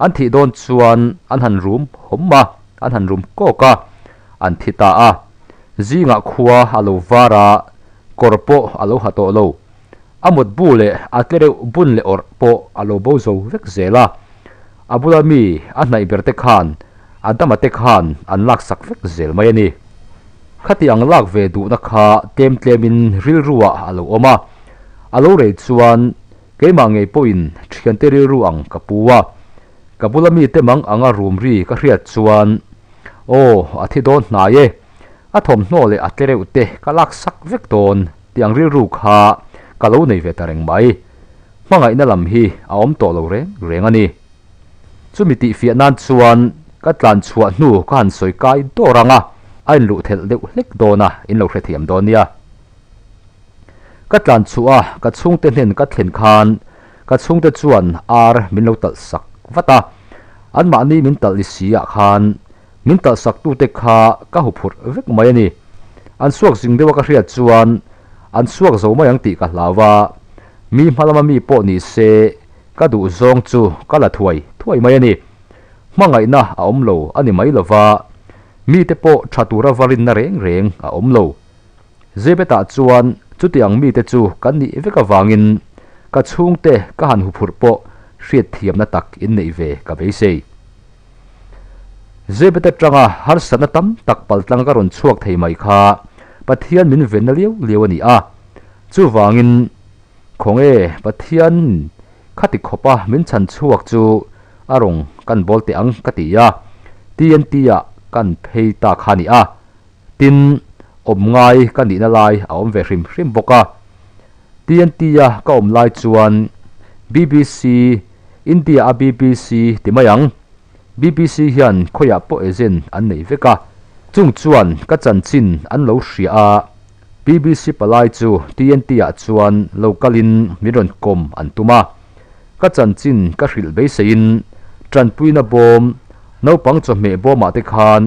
an thih dawn chuan an han rum hawm a, an han rum kawk a, an thi ta a. Zingah khua a lo var a, kawr pawh a lo ha tawh lo. A mutbu leh a tle reuh bun leh awrh pawh a lo bo zo vek zel a. A bula mi a hnaih ber te khan a dama te khan an laksak vek zel mai a ni. Khati ang lak ve duhna kha tlem tlemin rilruah a lo awm a. A lo rei chuan keimah ngei pawhin thiante rilru ang ka pu a. Ka bula mite mang anga rum ri ka hriat chuan Aw, a thi dawn hnai e. A thawmhnaw leh a tle reuh te ka laksak vek dawn tih ang rilru kha ka lo nei ve ta reng mai. Hmangaihna lam hi a awm tawh lo reng reng a ni. Chumi tihfiah nan chuan ka tlan chhuah hnu ka han sawi kai dawr ang a, a inluh thelh deuh hlek dawn a, in lo hrethiam dawn nia. Ka tlan chhuah a, ka chhungte hnen ka thlen khan ka chhungte chuan ar min lo talh sak vat a, anmahni min talh ni si ah khan min talh sak tute kha ka huphurh vek mai a ni. An suak zing deuh a ka hriat chuan an suak zo mai ang tih ka hlau a, mi hma lama mi pawh ni se ka duh zawng chu ka la thuai thuai mai a ni. Hmangaihna a awm lo a ni mai lova, mite pawh tha tura va rinna reng reng a awm lo. Zebetah chuan chuti ang mite chu kan nih vek avangin ka chhungte ka han huphurh pawh hriatthiamna tak in neih ve ka beisei. Zebet atanga harsatna tam tak paltlang ka rawn chhuak thei mai kha Pathian min venna liau liau a ni a. Chuvangin khawnge Pathian khati khawpa min chhan chhuak chu a rawn kan bawl teh ang ka ti a, TNT-ah kan phei ta kha a ni a. Tin, awm ngai ka nihna lai a awm ve hrim hrim bawk a. TNT-a ka awm lai chuan BBC, India-a BBC ti mai ang, BBC hian khawiah pawh agent an nei vek a. Chung chuan ka chanchin an lo hria a, BBC palai chu TNT-ah chuan lo kalin min rawn kawm an tum a. Ka chanchin ka hrilh beiseiin tanpuina bawm, naupang chawhmeh bawmah te khan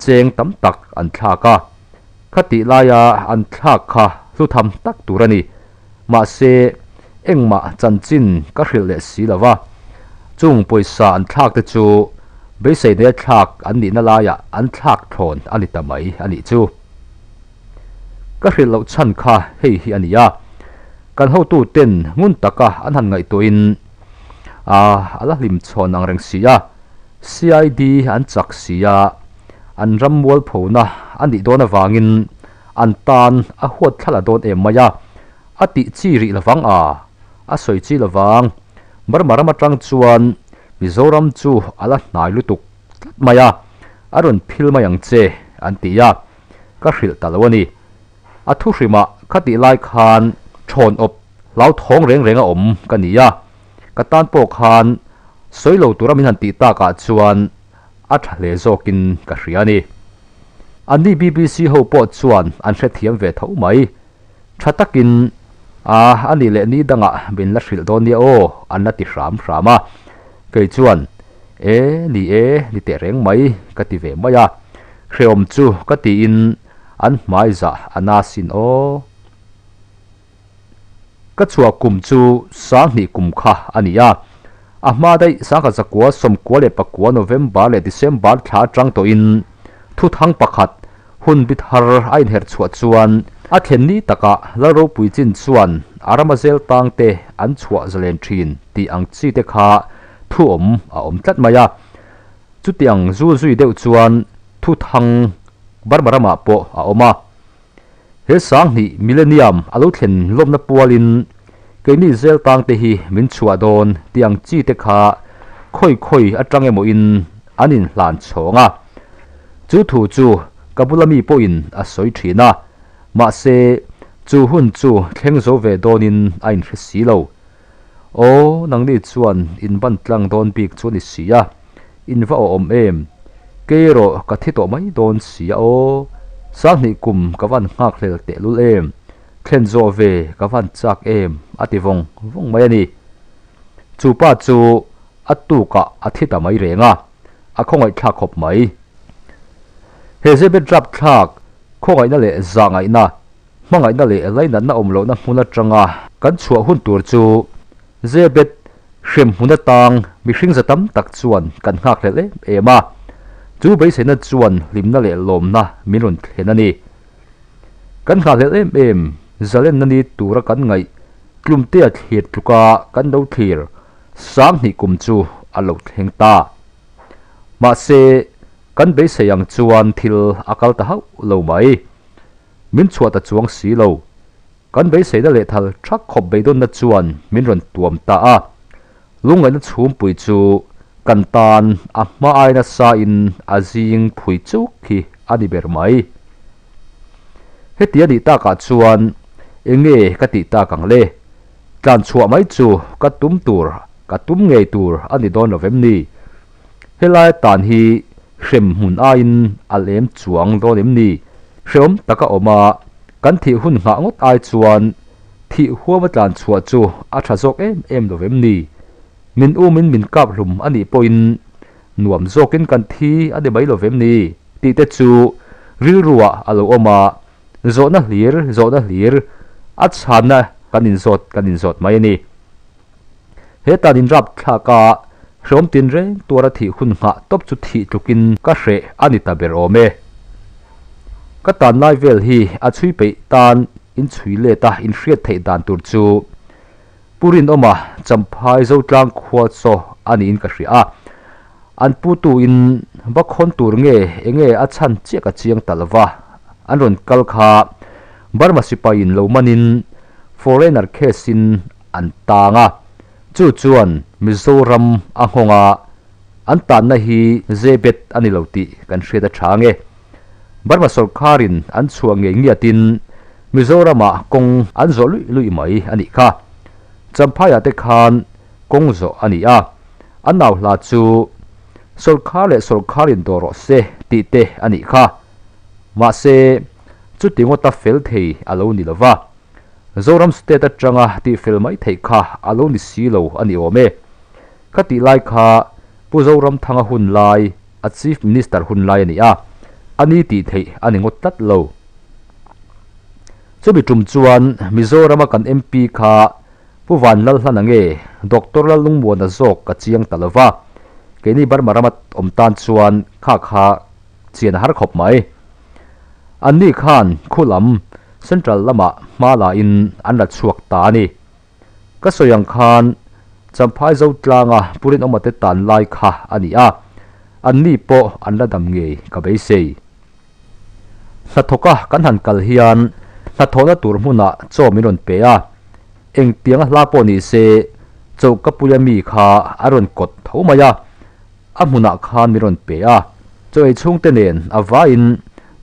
Cheng tam tak an thlak a, khatih laia an thlak kha hlu tham tak tur a ni. Mahse, engmah chanchin ka hrilh leh si lo va, chung pawisa an thlak te chu beisei neia thlak an nihna laiah an thlak thlawn a ni ta mai a nih chu. Ka hrilh loh chhan kha hei hi a ni a, kan hotu ten ngun taka an han ngaihtuahin a la hlim chhawn ang reng si a, CID an chak si a, an ram mualphona a nih dawn avangin an tan a huat thla la dawn em mai a, a tih chi rih lovang a, a sawi chi lovang. Burma ram atang chuan Mizoram chu a la hnai lutuk tlat mai a. A rawn phil mai ang che, an ti a, ka hrilh ta lo a ni. A thu hrimah khatih lai khan thawn awp hlauthawng reng reng a awm ka ni a, ka tan pawh khan sawi lo tura min han tih takah chuan a tha hle zawkin ka hria a ni. Anni BBC ho pawh chuan an hrethiam ve tho mai. Tha takin, A, a nih leh ni dangah min la hrilh dawn nia aw, an la ti hram hram a. Kei chuan, E, ni e, ni teh reng mai, ka ti ve mai a. Hrehawm chu ka tiin an hmai zah a na sin aw. Ka chhuah kum chu sanghnih kum kha a ni a. A hma daih sangkhat zakua 94 November leh December thla atang tawhin thuthang pakhat hun bi thar a inherh chhuah chuan a thlen ni takah Lalropui chin chuan a rama zel tang te an chhuah zalen thin tih ang chi te kha thu awm a awm tlat mai a. Chutiang zul zui deuh chuan thuthang Burma ramah pawh a awm a. He sanghnih millennium a lo thlen lawmna pualin keini zel tangte hi min chhuah dawn tih ang chi te kha khawi khawi atang emaw in an inhlan chhawng a. Chu thu chu ka bula mi pawhin a sawi thin a, mahse chu hun chu thleng zo ve dawnin a inhre si lo. Aw, nangni chuan in ban tlang dawn bik chu a ni si a, in va awhawm em? Kei erawh ka thi tawh mai dawn si a aw, sanghnih kum ka van nghakhlel tehlul em? Thlen zawh ve ka van chak em? a ti vawng vawng mai a ni. Chu pa chu a tukah a thi ta mai reng a, a khawngaihthlak khawp mai. He zebet rapthlak khawngaihna leh zahngaihna Hmangaihna leh lainatna awm lohna hmun atanga kan chhuah hun tur chu Zebet hrem hmun atang mihring za tam tak chuan kan nghakhlelh em em a. Chu beiseina chuan hlimna leh lawmna min rawn thlen a ni. Kan nghakhlelh em em zalenna ni tura kan ngaih tlumtea thlir tluka kan lo thlir sanghnih kum chu a lo thleng ta. Mahse, kan beisei ang chuan thil a kal ta hauh lo mai. Min chhuah ta chuang si lo. Kan beiseina leh thal thak khawp beidawnna chuan min rawn tuam ta a. Lungngaihna chhumpui chu kan tan a hma ai nasa in a zing phui chuk hi a ni ber mai. Heti a nih takah chuan enge ka tih tak ang le? Tlan chhuah mai chu ka tum tur, ka tum ngei tur a ni dawn lo vem ni? Helai tan hi hrem hmun aiin a lem chuang dawn em ni? Hreawm taka awm a, kan thih hun nghah ngawt ai chuan thih huama tlan chhuah chu a tha zawk em em lo vem ni? Min umin min kap hlum a nih pawhin nuam zawkin kan thi a ni mai lo vem ni? Tih te chu rilruah a lo awm a, zawhna hlir zawhna hlir a chhanna kan inzawt kan inzawt mai a ni. He tan in rap thlak a, hreawm tin reng tuara thih hun nghah tawp chu thih tlukin ka hreh a ni ta ber awm e. Ka tan lai vel hi a chhui peih tan in chhui let a in hriat theih dan tur chu Pu Rinawma Champhai Zotlang khua chaw a niin ka hria a. An putu in va khawn tur nge enge a chhan chiah ka chiang ta lova, an rawn kal kha Burma sipai in lo manin foreigner case in an tang a, chu chuan Mizoram a nghawng a, an tanna hi zebet a ni lo tih kan hriat a tha nge. Burma sawrkharin an chhuah ngei ngiatin Mizoramah kawng an zawh luih luih mai a nih kha. Champhaiah te khan kawng zawh a ni a, an nau hla chu sawrkhar leh sawrkharin dawr rawh se tih te a nih kha. Mahse, chuti ngawta fel thei a lo ni lo va. Zoram state atanga tihfel mai theih kha a lo ni si lo a ni awm e. Ka tih lai kha Pu Zoramthanga hun lai, a Chief Minister hun lai a ni a, a ni tih theih a ni ngawt tlat lo. Chumi tum chuan Mizorama kan MP kha Pu Vanlalhlana nge Doctor Lalungmuana zawk ka chiang ta lo va, keini Burma rama awm tan chuan kha kha chian a har khawp mai. Anni khan khulam Central lamah hma la in an la chhuak ta a ni. Ka sawi ang khan Champhai Zotlanga Pu Rinawma te tan lai kha a ni a, anni pawh an la dam ngei ka beisei. Hnathawka kan han kal hian hnathawhna tur hmunah chaw min rawn pe a, engtianga hla pawh ni se choka puia mi kha a rawn kawt tho mai a, A hmunah khan min rawn pe a, Chaw ei chhungte nen a vaiin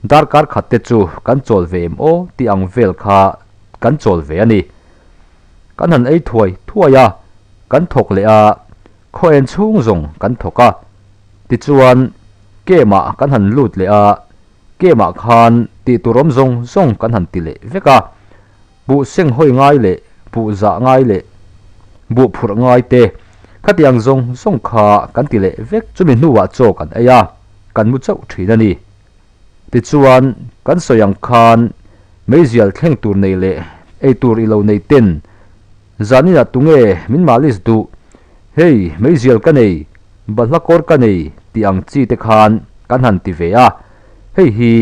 darkar khat te chu kan chawl ve em aw tih ang vel kha kan chawl ve a ni. Kan han ei thuai thuai a, kan thawk leh a, khaw en chhung zawng kan thawk a. Tichuan, camp ah kan han lut leh a, camp ah khan tih tur awm zawng zawng kan han ti leh vek a. Buh seng hawi ngai leh buh zah ngai leh buh phurh ngai te khatiang zawng zawng kha kan ti leh vek. Chumi hnuah chaw kan ei a, kan mu chauh thin a ni. Tichuan, kan sawi ang khan meizial thleng tur nei leh ei tur i lo nei ten zaninah tunge min malis duh, hei meizial ka nei, balhla kawr ka nei tih ang chi te khan kan han ti ve a, hei hi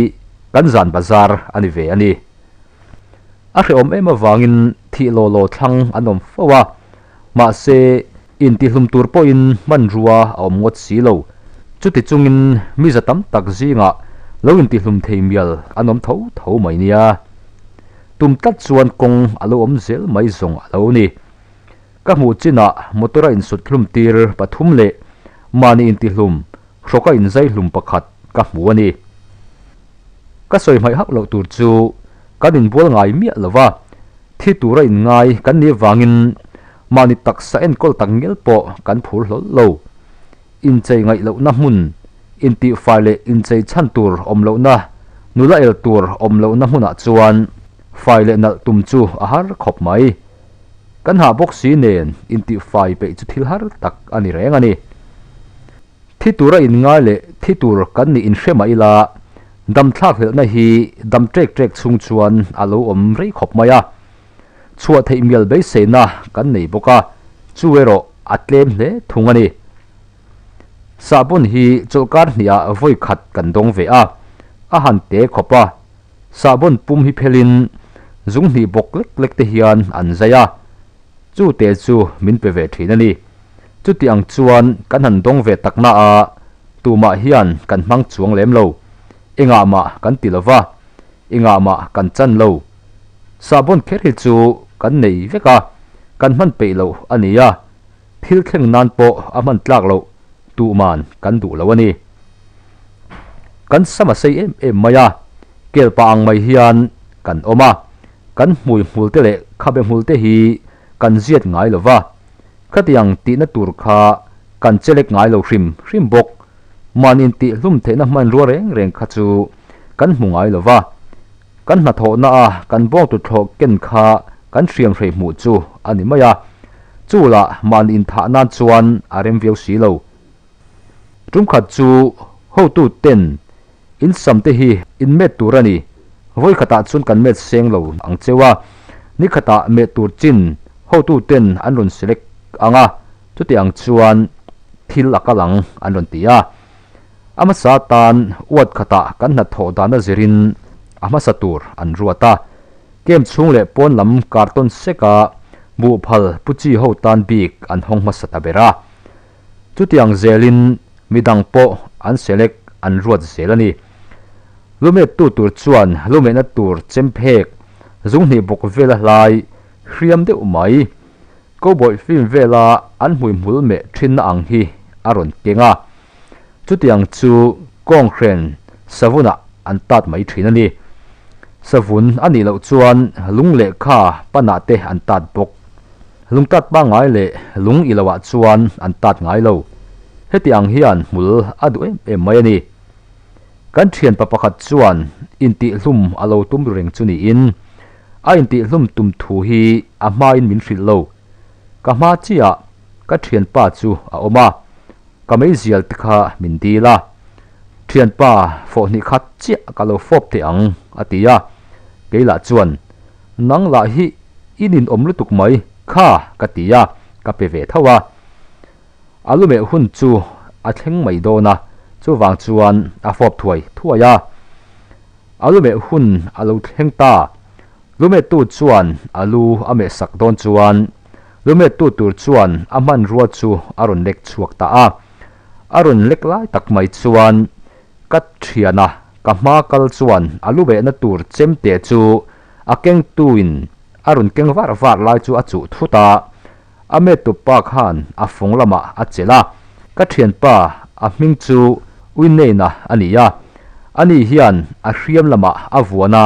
kan zan bazar a ni ve a ni. A hrehawm em avangin thih law law thlang an awm fo a, mahse intihlum tur pawhin hmanrua a awm ngawt si lo. Chuti chungin mi za tam tak zingah lo intihlum thei mial an awm tho tho mai nia. Tum tlat chuan kawng a lo awm zel mai zawng a lo ni. Ka hmuh chinah motor a insut hlum tir pathum leh mahni intihlum hrawka inzai hlum pakhat ka hmu a ni. Ka sawi hmaih hauh loh tur chu kan inbual ngai miah lo va, thi tura inngai kan nih avangin mahni taksa enkawl tak ngial pawh kan phur hlawl lo. Inchei ngaih lohna hmun, intihfai leh inchei chhan tur awm lohna, nula el tur awm lohna hmunah chuan fai leh nalh tum chu a har khawp mai. Kan hah bawk si nen intihfai peih chu thil har tak a ni reng a ni. Thi tura inngai leh thi tur kan nih inhre mah ila, dam thlak hlelhna hi dam ṭek ṭek chhung chuan a lo awm rei khawp mai a. Chhuah theih mial beiseina kan nei bawk a, chu erawh a tlem hle thung a ni. Sahbawn hi chawlhkar hnihah vawi khat kan dawng ve a, a han te khawp a. Sahbawn pum hi phelin zung hnih bawk lek lek te hian an zai a, chu te chu min pe ve thin a ni. Chuti ang chuan kan han dawng ve tak na a, tumah hian kan hmang chuang lem lo. Engah mah kan ti lo va, engah mah kan chan lo. Sahbawn kher hi chu kan nei vek a, kan hman peih loh a ni a, thil thleng nan pawh a hman tlak loh tuhman kan duh lo a ni. Kan sam a sei em em mai a, kelpa ang mai hian kan awm a, kan hmui hmul te leh khabe hmul te hi kan ziat ngai lo va, khatiang tihna tur kha kan chelek ngai lo hrim hrim bawk. Mahni intihhlum theihna hmanrua reng reng kha chu kan hmu ngai lo va, kan hnathawhna a kan bawngtu thlawh ken kha kan hriam hrei hmuh chu a ni mai a, chu lah mahni inthah nan chuan a rem viau si lo. Tumkhat chu hotu ten in sam te hi in met tur a ni, vawi khatah chuan kan met seng lo ang cheu a, ni khatah met tur chin hotu ten an rawn select ang a, chuti ang chuan thil a kal ang an rawn ti a. A hmasa tan uat khatah kan hnathawh dana zirin a hmasa tur an ruat a, camp chhung leh pawn lam kartawn seka buhphal pu chi ho tan bik an hawng hmasa ta ber a. Chutiang zelin midang pawh an select an ruat zel a ni. Lumettu tur chuan lumehna tur chemphek zunghnih bawk vela hlai hriam deuh mai. Cowboy film vela an hmuihmul meh thinna ang hi a rawn keng a. Chutiang chu kawnghren savunah an tat mai thin a ni. Savun a nih loh chuan lung lehkha panah te an tat bawk. Lung tat pangngai leh lung i loah chuan an tat ngai lo. Heti ang hian hmul a duh em em mai a ni. Kan thianpa pakhat chuan intihhlum a lo tum ru reng chu niin, a intihhlum tum thu hi a hmain min hrilh lo. Ka hma chiah ka thianpa chu a awm a, ka meizial te kha min dil a. Thianpa fawhhnih khat chiah ka lo fawp teh ang a ti a, kei lah chuan Nang lah hi i ninawm lutuk mai kha ka ti a, ka pe ve tho a. A lumeh hun chu a thleng mai dawn a, chuvang chuan a fawp thuai thuai a. A lumeh hun a lo thleng ta. Lumettu chuan a lu a meh sak dawn chuan lumettu tur chuan a hmanrua chu a rawn lek chhuak ta a. A rawn lek lai tak mai chuan ka thian a, ka hma kal chuan a lumehna tur chemte chu a kengtuin a rawn keng var var lai chu a chuh thut a. A mettu pa khan a fung lamah a chelh a, ka thianpa a hming chu Uineina a ni a, ani hian a hriam lamah a vuan a,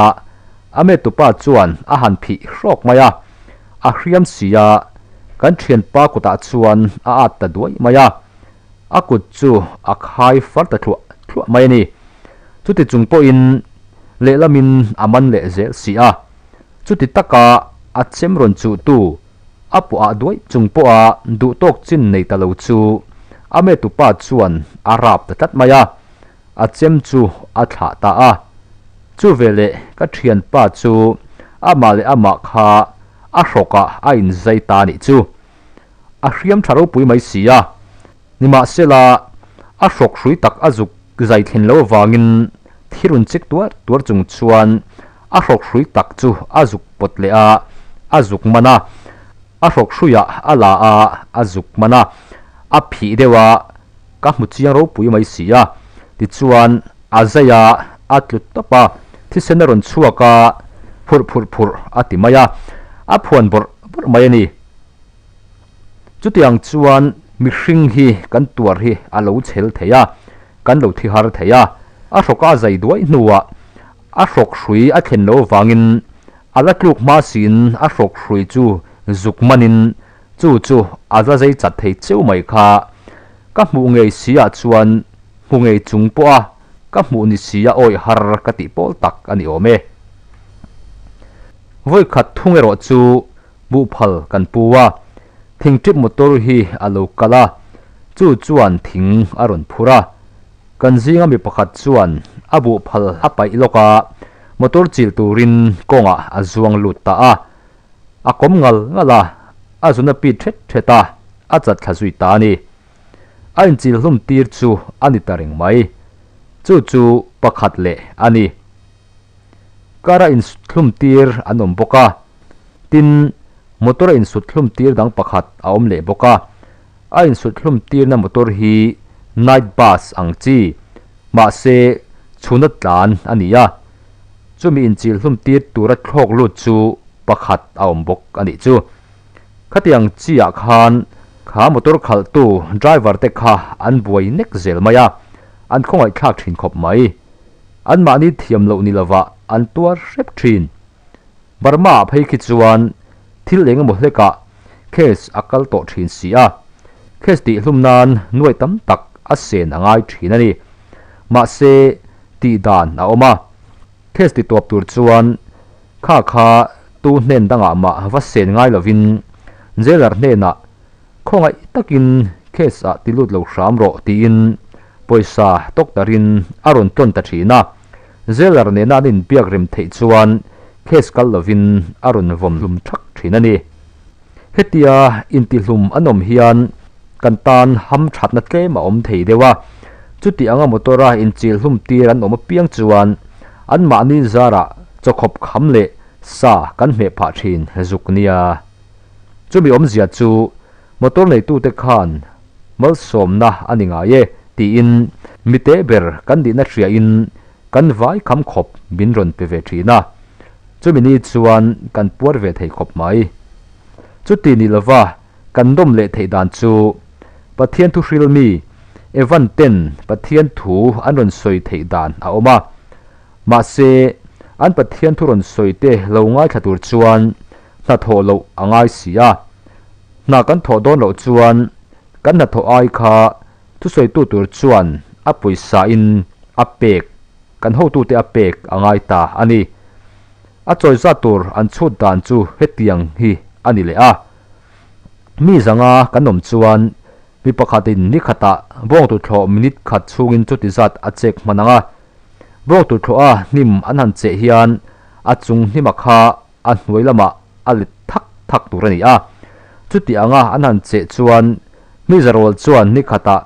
a mettupa chuan a han phih hrawk mai a, a hriam si a, kan thianpa kutah chuan a at ta duai mai a, a kut chu a khai far ta thluah thluah mai a ni. Chuti chung pawhin lehlamin a man leh zel si a, chuti taka a chem rawn chuhtu A puah duai chung pawha duh tawk chin nei ta lo chu a metupa chuan a rap ta tlat mai a, a chem chu a thlah ta a. Chu veleh ka thianpa chu amah leh amah kha a hrawkah a inzai ta nih chu. A hriam tha ropui mai si a, nimahsela a hrawk hrui tak a zuk zai thlen lo avangin thirun chik tuar tuar chung chuan A hrawk hrui tak chu a zuk pawt leh a, a zuk man a. A hrawk hruiah a la a, a zuk man a. A phih deuh a, ka hmu chiang ropui mai si a. Tichuan, a zai a, a tlu tawp a, thisen a rawn chhuak a, phurh phurh phurh a ti mai a. A phuan bawrh bawrh mai a ni. Chutiang chuan mihring hi kan tuar hi a lo chhel thei a, kan lo thi har thei a. A hrawka a zai duai hnuah a hrawk hrui a thlen lo avangin a la tluk hma siin a hrawk hrui chu zuk manin chu chu a la zai chat thei cheu mai kha. Ka hmuh ngei si ah chuan hmu ngei chung pawha ka hmuh ni si a awih har ka tih pawl tak a ni awm e. Vawikhat thung erawh chu Buhphal kan pu a, thingṭip motor hi a lo kal a, chu chuan thing a rawn phur a. Kan zinga mi pakhat chuan a buhphal a paih lawk a, motor chil turin kawngah a zuang lut ta a. A kawm ngal ngal a, a zun a pit ṭhet ṭhet a, a chat thla zui ta a ni. A inchil hlum tir chu a ni ta reng mai. Chu chu pakhat leh a ni. Kara insuthlum tir an awm bawk a, tin, motor a insuthlum tir dang pakhat a awm leh bawk a. A insuthlum tirna motor hi night bus ang chi, mahse chhuna tlan a ni a. Chumi inchilhlum tir tura thlawk lut chu pakhat a awm bawk a nih chu. Khatiang chiah khan kha motor khalhtu driver te kha an buai nek zel mai a, an khawngaihthlak thin khawp mai. Anmahni thiam loh ni lovah an tuar hrep thin. Burma-ah phei khi chuan thil eng emaw hlekah case a kal tawh thin si a, case tihhlum nan nuai tam tak a sen a ngai thin a ni. Mahse, tih dan a awm a, case ti tawp tur chuan kha kha tu hnen dangah mah va sen ngai lovin jailer hnenah Khawngaih takin case ah ti lut lo hram rawh tiin pawisa doctor-in a rawn tawn ta thin a, jailer nena an inbiak rem theih chuan case kal lovin a rawn vawm hlum thak thin a ni. Hetia intihlum an awm hian kan tan ham thatna tlem a awm thei deuh a, chuti anga motor-a inchil hlum tir an awm apiang chuan anmahni zarah chawkhawp kham leh sa kan hmeh phah thin zuk nia. Chumi awmzia chu motor neitute khan malsawmna a ni ngai e tiin mite ber kan nihna hriain kan vai kham khawp min rawn pe ve thin a, chumi ni chuan kan puar ve thei khawp mai. Chuti ni lova kan nawm leh theih dan chu Pathian thu hril mi Evan ten Pathian thu an rawn sawi theih dan a awm a, mahse an Pathian thu rawn sawi te lo ngaithla tur chuan Hna thawh loh a ngai si a, hna kan thawh dawn loh chuan kan hnathawh ai kha thusawitu tur chuan a pawisa in a pek, kan hotute a pek a ngai ta a ni. A chawi zat tur an chhut dan chu hetiang hi a ni leh a. Mi zanga kan awm chuan mi pakhatin ni khatah bawngtuthlawh minute khat chhungin chuti zat a chek hman ang a. Bawngtuthlawh a hnim an han cheh hian a chung hnima kha a hnuai lamah a let thak thak tur a ni a. Chuti anga an han cheh chuan Mizarual chuan ni khatah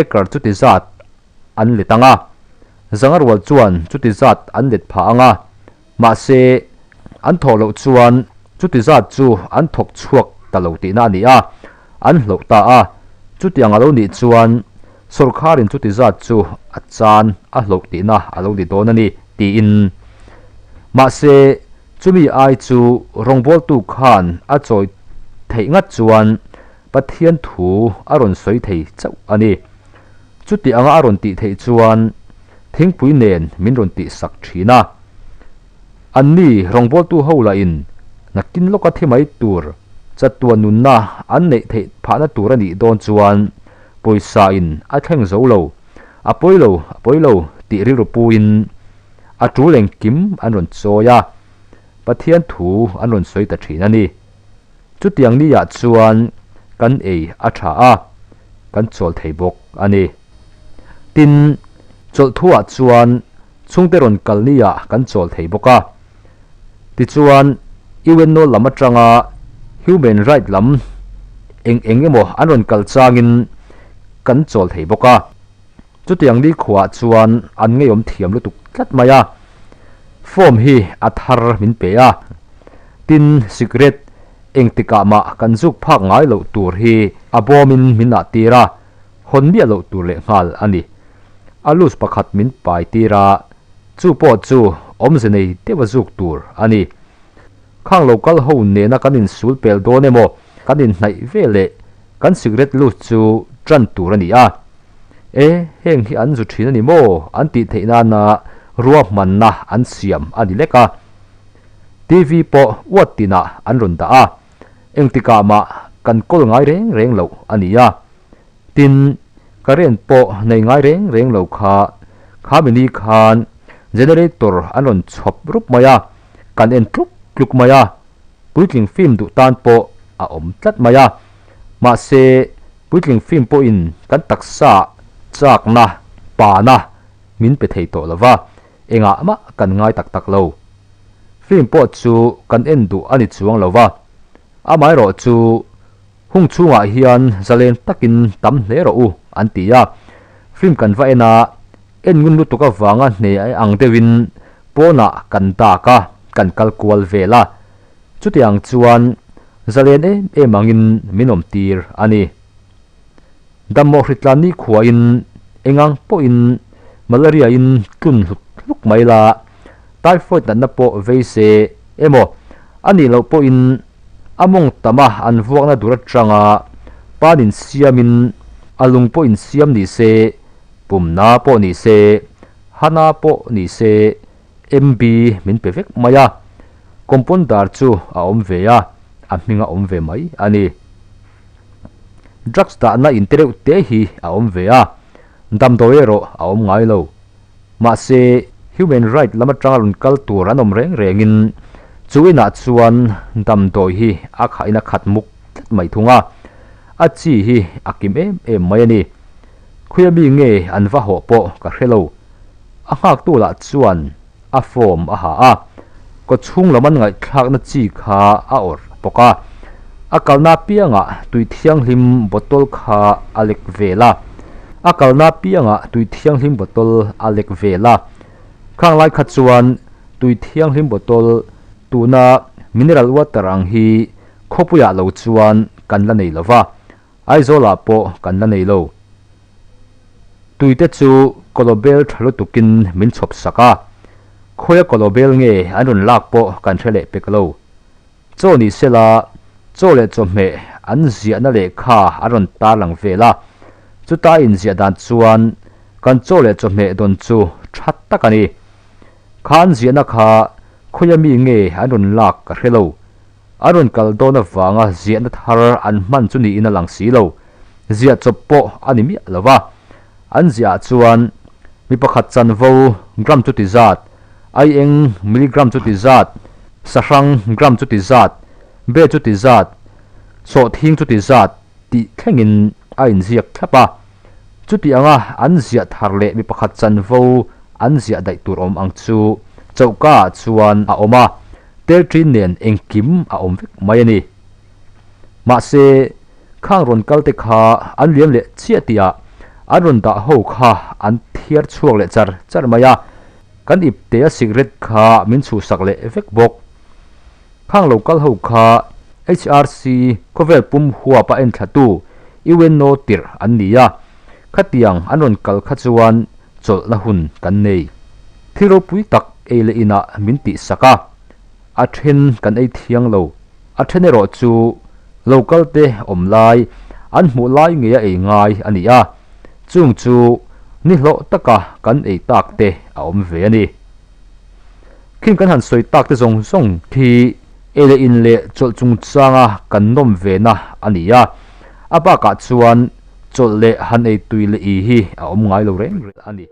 acre chuti zat an let ang a, Zangarual chuan chuti zat an let phah ang a, mahse an thawh loh chuan chuti zat chu an thawk chhuak ta lo tihna a ni a, an hloh ta a. Chuti ang a lo nih chuan sawrkharin chuti zat chu a chan a hloh tihna a lo ni dawn a ni, tiin. Mahse, chumi ai chu rawngbawltu khan a chawi theih ngat chuan Pathian thu a rawn sawi thei chauh a ni. Chuti anga a rawn tih theih chuan thingpui nen min rawn tih sak thin a. Anni rawngbawltu ho lahin nakin lawka thi mai tur chatuan nunna an neih theih phahna tur a nih dawn chuan pawisa in a thleng zo lo, a pawi lo, a pawi lo tih rilru puin a tul engkim an rawn chawi a, Pathian thu an rawn sawi ta thin a ni. Chutiang niah chuan kan ei a tha a, kan chawl thei bawk a ni. Tin, chawlh thuah chuan chhungte rawn kal niah kan chawl thei bawk a. Tichuan, UNO lam atanga human right lam eng eng emaw an rawn kal changin kan chawl thei bawk a. Chutiang nikhuaah chuan an ngeiawm thiam lutuk tlat mai a, form hi a thar min pe a, tin cigarette engtikah mah kan zuk phak ngai loh tur hi a bawmin min ah tir a, hawn miah loh tur leh nghal a ni. A loose pakhat min pai tir a, chu pawh chu awmze nei deuha zuk tur a ni. Khang lo kal ho nena kan insul pel dawn emaw kan inhnaih ve leh kan cigarette loose chu tan tur a ni a. E, heng hi an zu thin a ni maw? an tih theih nana ruahmanna an siam a ni lek a. TV pawh uat tinah an rawn dah a, engtikah mah kan kawl ngai reng reng loh a ni a. Tin, current pawh nei ngai reng reng lo kha, kha mini khan generator an rawn chhawp rup mai a, kan en tluk tluk mai a. Puitling film duh tan pawh a awm tlat mai a, mahse puitling film pawhin kan taksa chakna, pana min pe thei tawh lova, engah mah kan ngai tak tak lo. Film pawh chu kan en duh a ni chuang lova, amaherawh chu hung chhungah hian zalen takin tam hle rawh u an ti a, film kan va en a, En ngun lutuk avanga hne ang deuhin pawnah kan dak a, kan kal kual vel a. Chutiang chuan zalen em em angin min awm tir a ni. Dammawh hritlan nikhuain engang pawhin malaria in tlun hlut hluk mai la, typhoid natna pawh vei se emaw a nih loh pawhin a mawng tama an vuakna dur atanga pan insiamin a lung pawh insiam ni se Pumna pawh ni se, Hana pawh ni se, MB min pe vek mai a, compounder chu a awm ve a, a hming a awm ve mai a ni. Drugs dahna in te reuh te hi a awm ve a, damdawi erawh a awm ngai lo. Mahse, human right lam atanga rawn kal tur an awm reng rengin chu inah chuan damdawi hi a khahin a khat muk tlat mai thung a, a chi hi a kim em em mai a ni. Khuia mi nge an va hawh pawh ka hre lo. A nghaktu lah chuan a form a ha a, kawchhung lam an ngaihthlakna chi kha a awrh bawk a. A kalna piangah tui thianghlim bottle kha a lek vel a. A kalna piangah tui thianghlim bottle a lek vel a. Khang lai kha chuan tui thianghlim bottle tuna mineral water ang hi khawpuiah lo chuan kan la nei lo va. Aizawlah pawh kan la nei lo. Tuite chu kawlawbel tha lutukin min chhawp sak a, khawia kawlawbel nge an rawn lak pawh kan hre leh pek lo. Chaw ni sela, chaw leh chawhmeh an ziahna lehkha an rawn tarlang vel a, chuta inziah dan chuan kan chaw leh chawhmeh dawn chu tha tak a ni. Kha an ziahna kha khawia mi nge an rawn lak ka hre lo. A rawn kal dawn avanga ziahna thar an hman chu niin a lang si lo. Ziah chawp pawh a ni miah lo va. An ziahah chuan mi pakhat chanvo gram chu ti zat, aieng milligram chu ti zat, sahrang gram chu ti zat, be chu ti zat, sawhthing chu ti zat tih thlengin a inziak thlap a. Chuti anga an ziah thar leh mi pakhat chanvo an ziah daih tur awm ang chu chohkaah chuan a awm a. Tel ṭin nen engkim a awm vek mai a ni. Mahse, khang rawn kal te kha an liam leh chiah tihah an rawn dah ho kha an thiar chhuak leh char char mai a, kan iptea cigarette kha min chhuhsak leh vek bawk. Khang lo kal ho kha HRC khawvel pum huapa enthlatu UNO tirh an ni a, khatiang an rawn kal kha chuan chawlhna hun kan nei. Thil ropui tak ei leh inah min tihsak a, a then kan ei thiang lo, a then erawh chu local te awm lai, an hmuh lai ngeia ei ngai a ni a. Chung chu ni hlawh taka kan ei tak te a awm ve a ni. Khing kan han sawi tak te zawng zawng khi ei leh in leh chawlh chungchanga kan nawm ve na a ni a, a bakah chuan chawlh leh han ei tui leh i hi a awm ngai lo reng reng a ni.